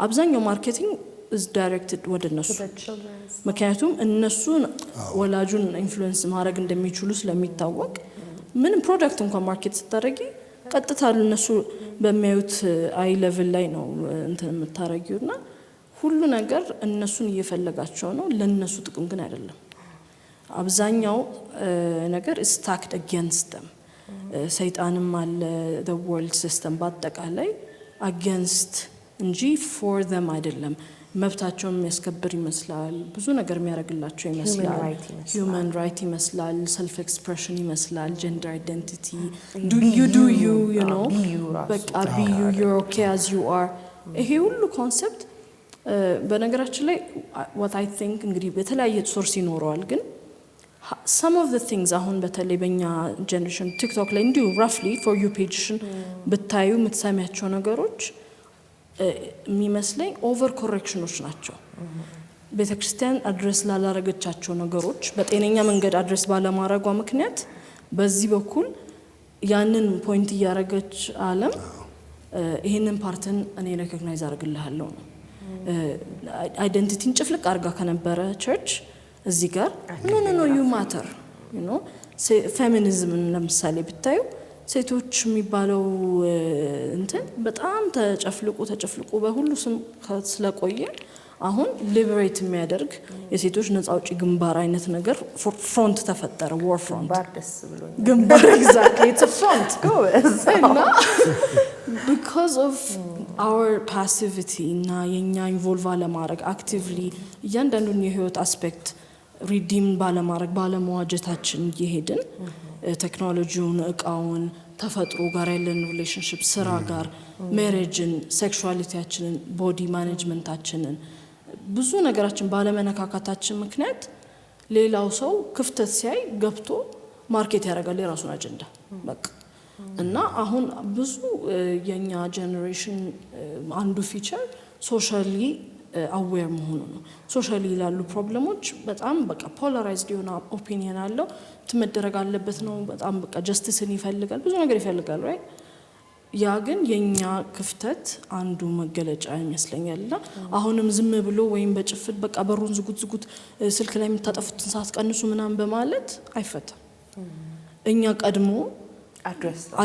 አብዛኛው marketing is directed ወደ እነሱ። To the children's. ምክንያቱም እነሱን ወላጁን influence ማድረግ እንደሚችሉ ስለሚታወቅ ምንም product እንኳን market ስታደርጊ ቀጥታ እነሱ በሚያዩት eye level ላይ ነው እንትን የምታደርጊው እና ሁሉ ነገር እነሱን እየፈለጋቸው ነው፣ ለእነሱ ጥቅም ግን አይደለም። አብዛኛው ነገር stacked against them። ሰይጣንም አለ፣ world system በአጠቃላይ against እንጂ for them አይደለም። መብታቸውን የሚያስከብር ይመስላል፣ ብዙ ነገር የሚያደርግላቸው ይመስላል፣ right ይመስላል። Human right ይመስላል፣ self expression ይመስላል፣ gender identity Be you do you, you know be you ራሱ። በቃ be you, you're okay as you are። ይሄ ሁሉ concept በነገራችን ላይ what I think እንግዲህ በተለያየ source ይኖረዋል፣ ግን some of the things አሁን በተለይ በእኛ generation ቲክቶክ ላይ እንዲሁ roughly for you page ሽን ብታዩ የምትሰሚያቸው ነገሮች የሚመስለኝ over correction ኖች ናቸው። ቤተ ክርስቲያን address ላላረገቻቸው ነገሮች በጤነኛ መንገድ address ባለማድረጓ ምክንያት በዚህ በኩል ያንን point እያደረገች ዓለም ይህንን part ን እኔ recognize አደርግልሃለሁ ነው። Identity ን ጭፍልቅ አድርጋ ከነበረ church እዚህ ጋር no, no, no, you matter። Feminism ን ለምሳሌ ብታዩ ሴቶች የሚባለው እንትን በጣም ተጨፍልቆ ተጨፍልቆ በሁሉ ስም ስለቆየ አሁን liberate የሚያደርግ የሴቶች ነጻ አውጪ ግንባር አይነት ነገር front ተፈጠረ። War front። ግንባር ደስ ብሎኛል። ግንባር፣ exactly, it's front። ጎበዝ። እና because of our passivity እና የእኛ involve አለማድረግ actively እያንዳንዱን የህይወት aspect Redeem ባለማድረግ፣ ባለመዋጀታችን እየሄድን ቴክኖሎጂውን፣ እቃውን፣ ተፈጥሮ ጋር ያለን relationship፣ ስራ ጋር፣ marriage ን፣ sexuality ያችንን፣ body management ኣችንን፣ ብዙ ነገራችን ባለመነካካታችን ምክንያት ሌላው ሰው ክፍተት ሲያይ ገብቶ market ያደርጋል የራሱን አጀንዳ በቃ። እና አሁን ብዙ የኛ generation አንዱ feature socially aware መሆኑ ነው። Socially ላሉ problem ኦች በጣም በቃ polarized የሆነ opinion አለው። መደረግ አለበት ነው። በጣም በቃ justice ን ይፈልጋል፣ ብዙ ነገር ይፈልጋል፣ right? ያ ግን የኛ ክፍተት አንዱ መገለጫ ይመስለኛል። እና አሁንም ዝም ብሎ ወይም በጭፍን በቃ በሩን ዝጉት ዝጉት፣ ስልክ ላይ የምታጠፉትን ሰዓት ቀንሱ ምናምን በማለት አይፈታም። እኛ ቀድሞ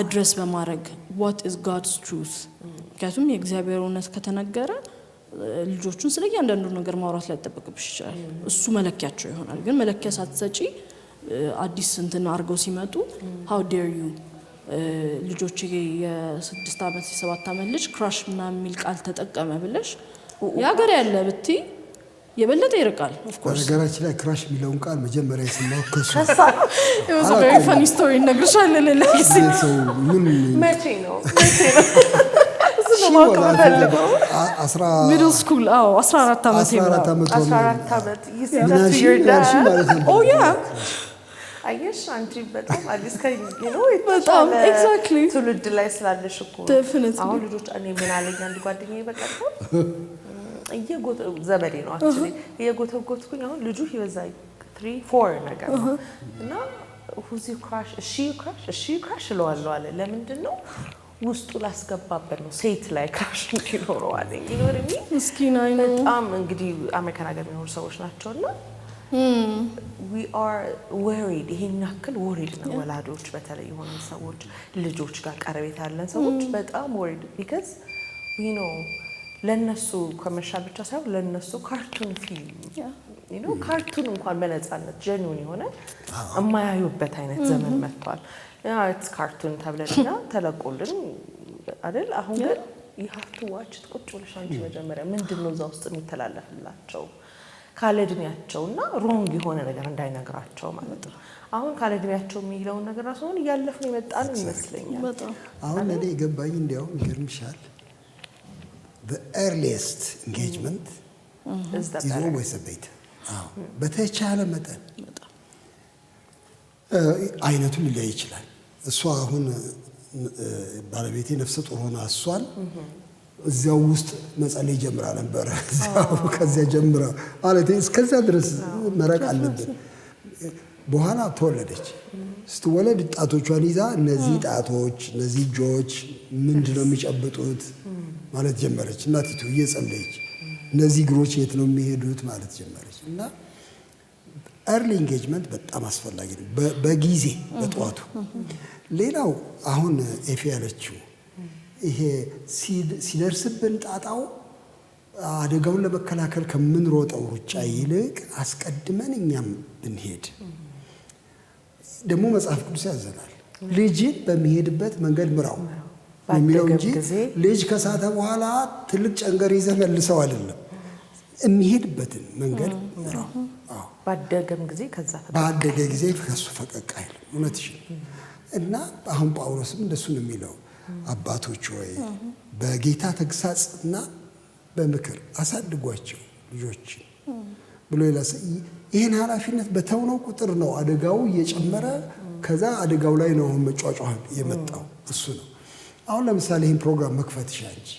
address በማድረግ what is God's truth፣ ምክንያቱም የእግዚአብሔር እውነት ከተነገረ ልጆቹን ስለ እያንዳንዱ ነገር ማውራት ላይጠበቅብሽ ይችላል። እሱ መለኪያቸው ይሆናል። ግን መለኪያ ሳትሰጪ አዲስ እንትን አድርገው ሲመጡ how dare you፣ ልጆች የ6 ዓመት የ7 ዓመት ልጅ crush ምናምን የሚል ቃል ተጠቀመ ብለሽ የሀገር ያለ ብትይ የበለጠ ይርቃል። Of course. በነገራችን ላይ crush የሚለውን ቃል መጀመሪያ የሰማሁት ከሱ። Very funny story እነግርሻለሁ ሌላ ጊዜ። ሰው ምን መቼ ነው መቼ ነው? እሱ ነው ማወቅ የምፈልገው። Middle school፣ አዎ፣ 14 ዓመት። 14 ዓመት። 14 ዓመት። ምን ማለት ነው? Oh yeah. አየሽ፣ አንቺ በጣም አዲስ ነው። በጣም፣ exactly. ትውልድ ላይ ስላለሽ እኮ ነው። Definitely. አሁን ልጆች፣ እኔ ምን አለኝ አንድ ጓደኛዬ በቀደም፣ ዘመዴ ነው actually፣ እየጎተጎትኩኝ አሁን ልጁ he was like 3, 4 ነገር ነው እና "Who's your crush? Is she your crush? Is she your crush?" እለዋለሁ አለ። ለምንድን ነው? ውስጡ ላስገባበት ነው፣ ሴት ላይ crush እንዲኖረው አለኝ። You know what I mean? ምስኪን፣ አይ ነው። በጣም እንግዲህ አሜሪካን ሀገር የሚኖሩ ሰዎች ናቸው እና we are worried፣ ይሄን ያክል worried ነው ወላጆች፣ በተለይ የሆኑ ሰዎች፣ ልጆች ጋር ቀረቤታ ያለን ሰዎች በጣም worried because we know ለነሱ commercial ብቻ ሳይሆን ለነሱ cartoon ፊልም cartoon እንኳን በነፃነት genuine የሆነ የማያዩበት አይነት ዘመን መጥቷል። It's cartoon ተብለን እና ተለቆልን አይደል? አሁን ግን you have to watch ቁጭ ብለሽ አንቺ መጀመሪያ ምንድን ነው እዛ ውስጥ የሚተላለፍላቸው ካለ እድሜያቸው እና wrong የሆነ ነገር እንዳይነግራቸው ማለት ነው። አሁን ካለ እድሜያቸው የሚለውን ነገር ራሱ አሁን እያለፍን የመጣ ነው ይመስለኛል። በጣም። አሁን እኔ የገባኝ እንዲያውም ይገርምሻል፣ the earliest engagement is the is better. Always a better። አዎ፣ በተቻለ መጠን በጣም። አይነቱ ሊለያይ ይችላል። እሷ አሁን ባለቤቴ ነፍሰ ጡር ሆና እሷን እዚያው ውስጥ መጸለይ ጀምራ ነበረ። እዚያው ከዚያ ጀምራ ማለት እስከዚያ ድረስ መረቅ አለብን። በኋላ ተወለደች። ስትወለድ ጣቶቿን ይዛ እነዚህ ጣቶች፣ እነዚህ እጆች ምንድን ነው የሚጨብጡት ማለት ጀመረች። እናቲቱ እየጸለየች እነዚህ እግሮች የት ነው የሚሄዱት ማለት ጀመረች። እና early engagement በጣም አስፈላጊ ነው፣ በጊዜ በጠዋቱ። ሌላው አሁን ኤፊ ያለችው ይሄ ሲደርስብን ጣጣው አደጋውን ለመከላከል ከምንሮጠው ሩጫ ይልቅ አስቀድመን እኛም ብንሄድ ደግሞ መጽሐፍ ቅዱስ ያዘናል። ልጅን በሚሄድበት መንገድ ምራው የሚለው እንጂ ባደገም ጊዜ ልጅ ከሳተ በኋላ ትልቅ ጨንገር ይዘህ መልሰው አይደለም። የሚሄድበትን መንገድ ምራው። አዎ። ባደገም ጊዜ ከዛ ባደገ ጊዜ ከሱ ፈቀቅ አይልም። እውነትሽን። እና አሁን ጳውሎስም እንደሱ ነው የሚለው፣ አባቶች ሆይ በጌታ ተግሳጽና በምክር አሳድጓቸው ልጆችን ብሎ ይላል። ይህን ኃላፊነት በተውነው ቁጥር ነው አደጋው እየጨመረ፣ ከዛ አደጋው ላይ ነው አሁን መጯጯህ የመጣው እሱ ነው። አሁን ለምሳሌ ይህን ፕሮግራም መክፈትሽ አንቺ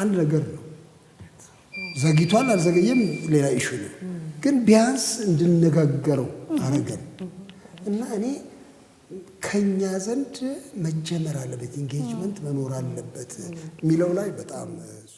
አንድ ነገር ነው። ዘግይቷል አልዘገየም ሌላ issue ነው። ግን ቢያንስ እንድነጋገረው አረገን እና እኔ ከኛ ዘንድ መጀመር አለበት፣ engagement መኖር አለበት የሚለው ላይ በጣም እሱ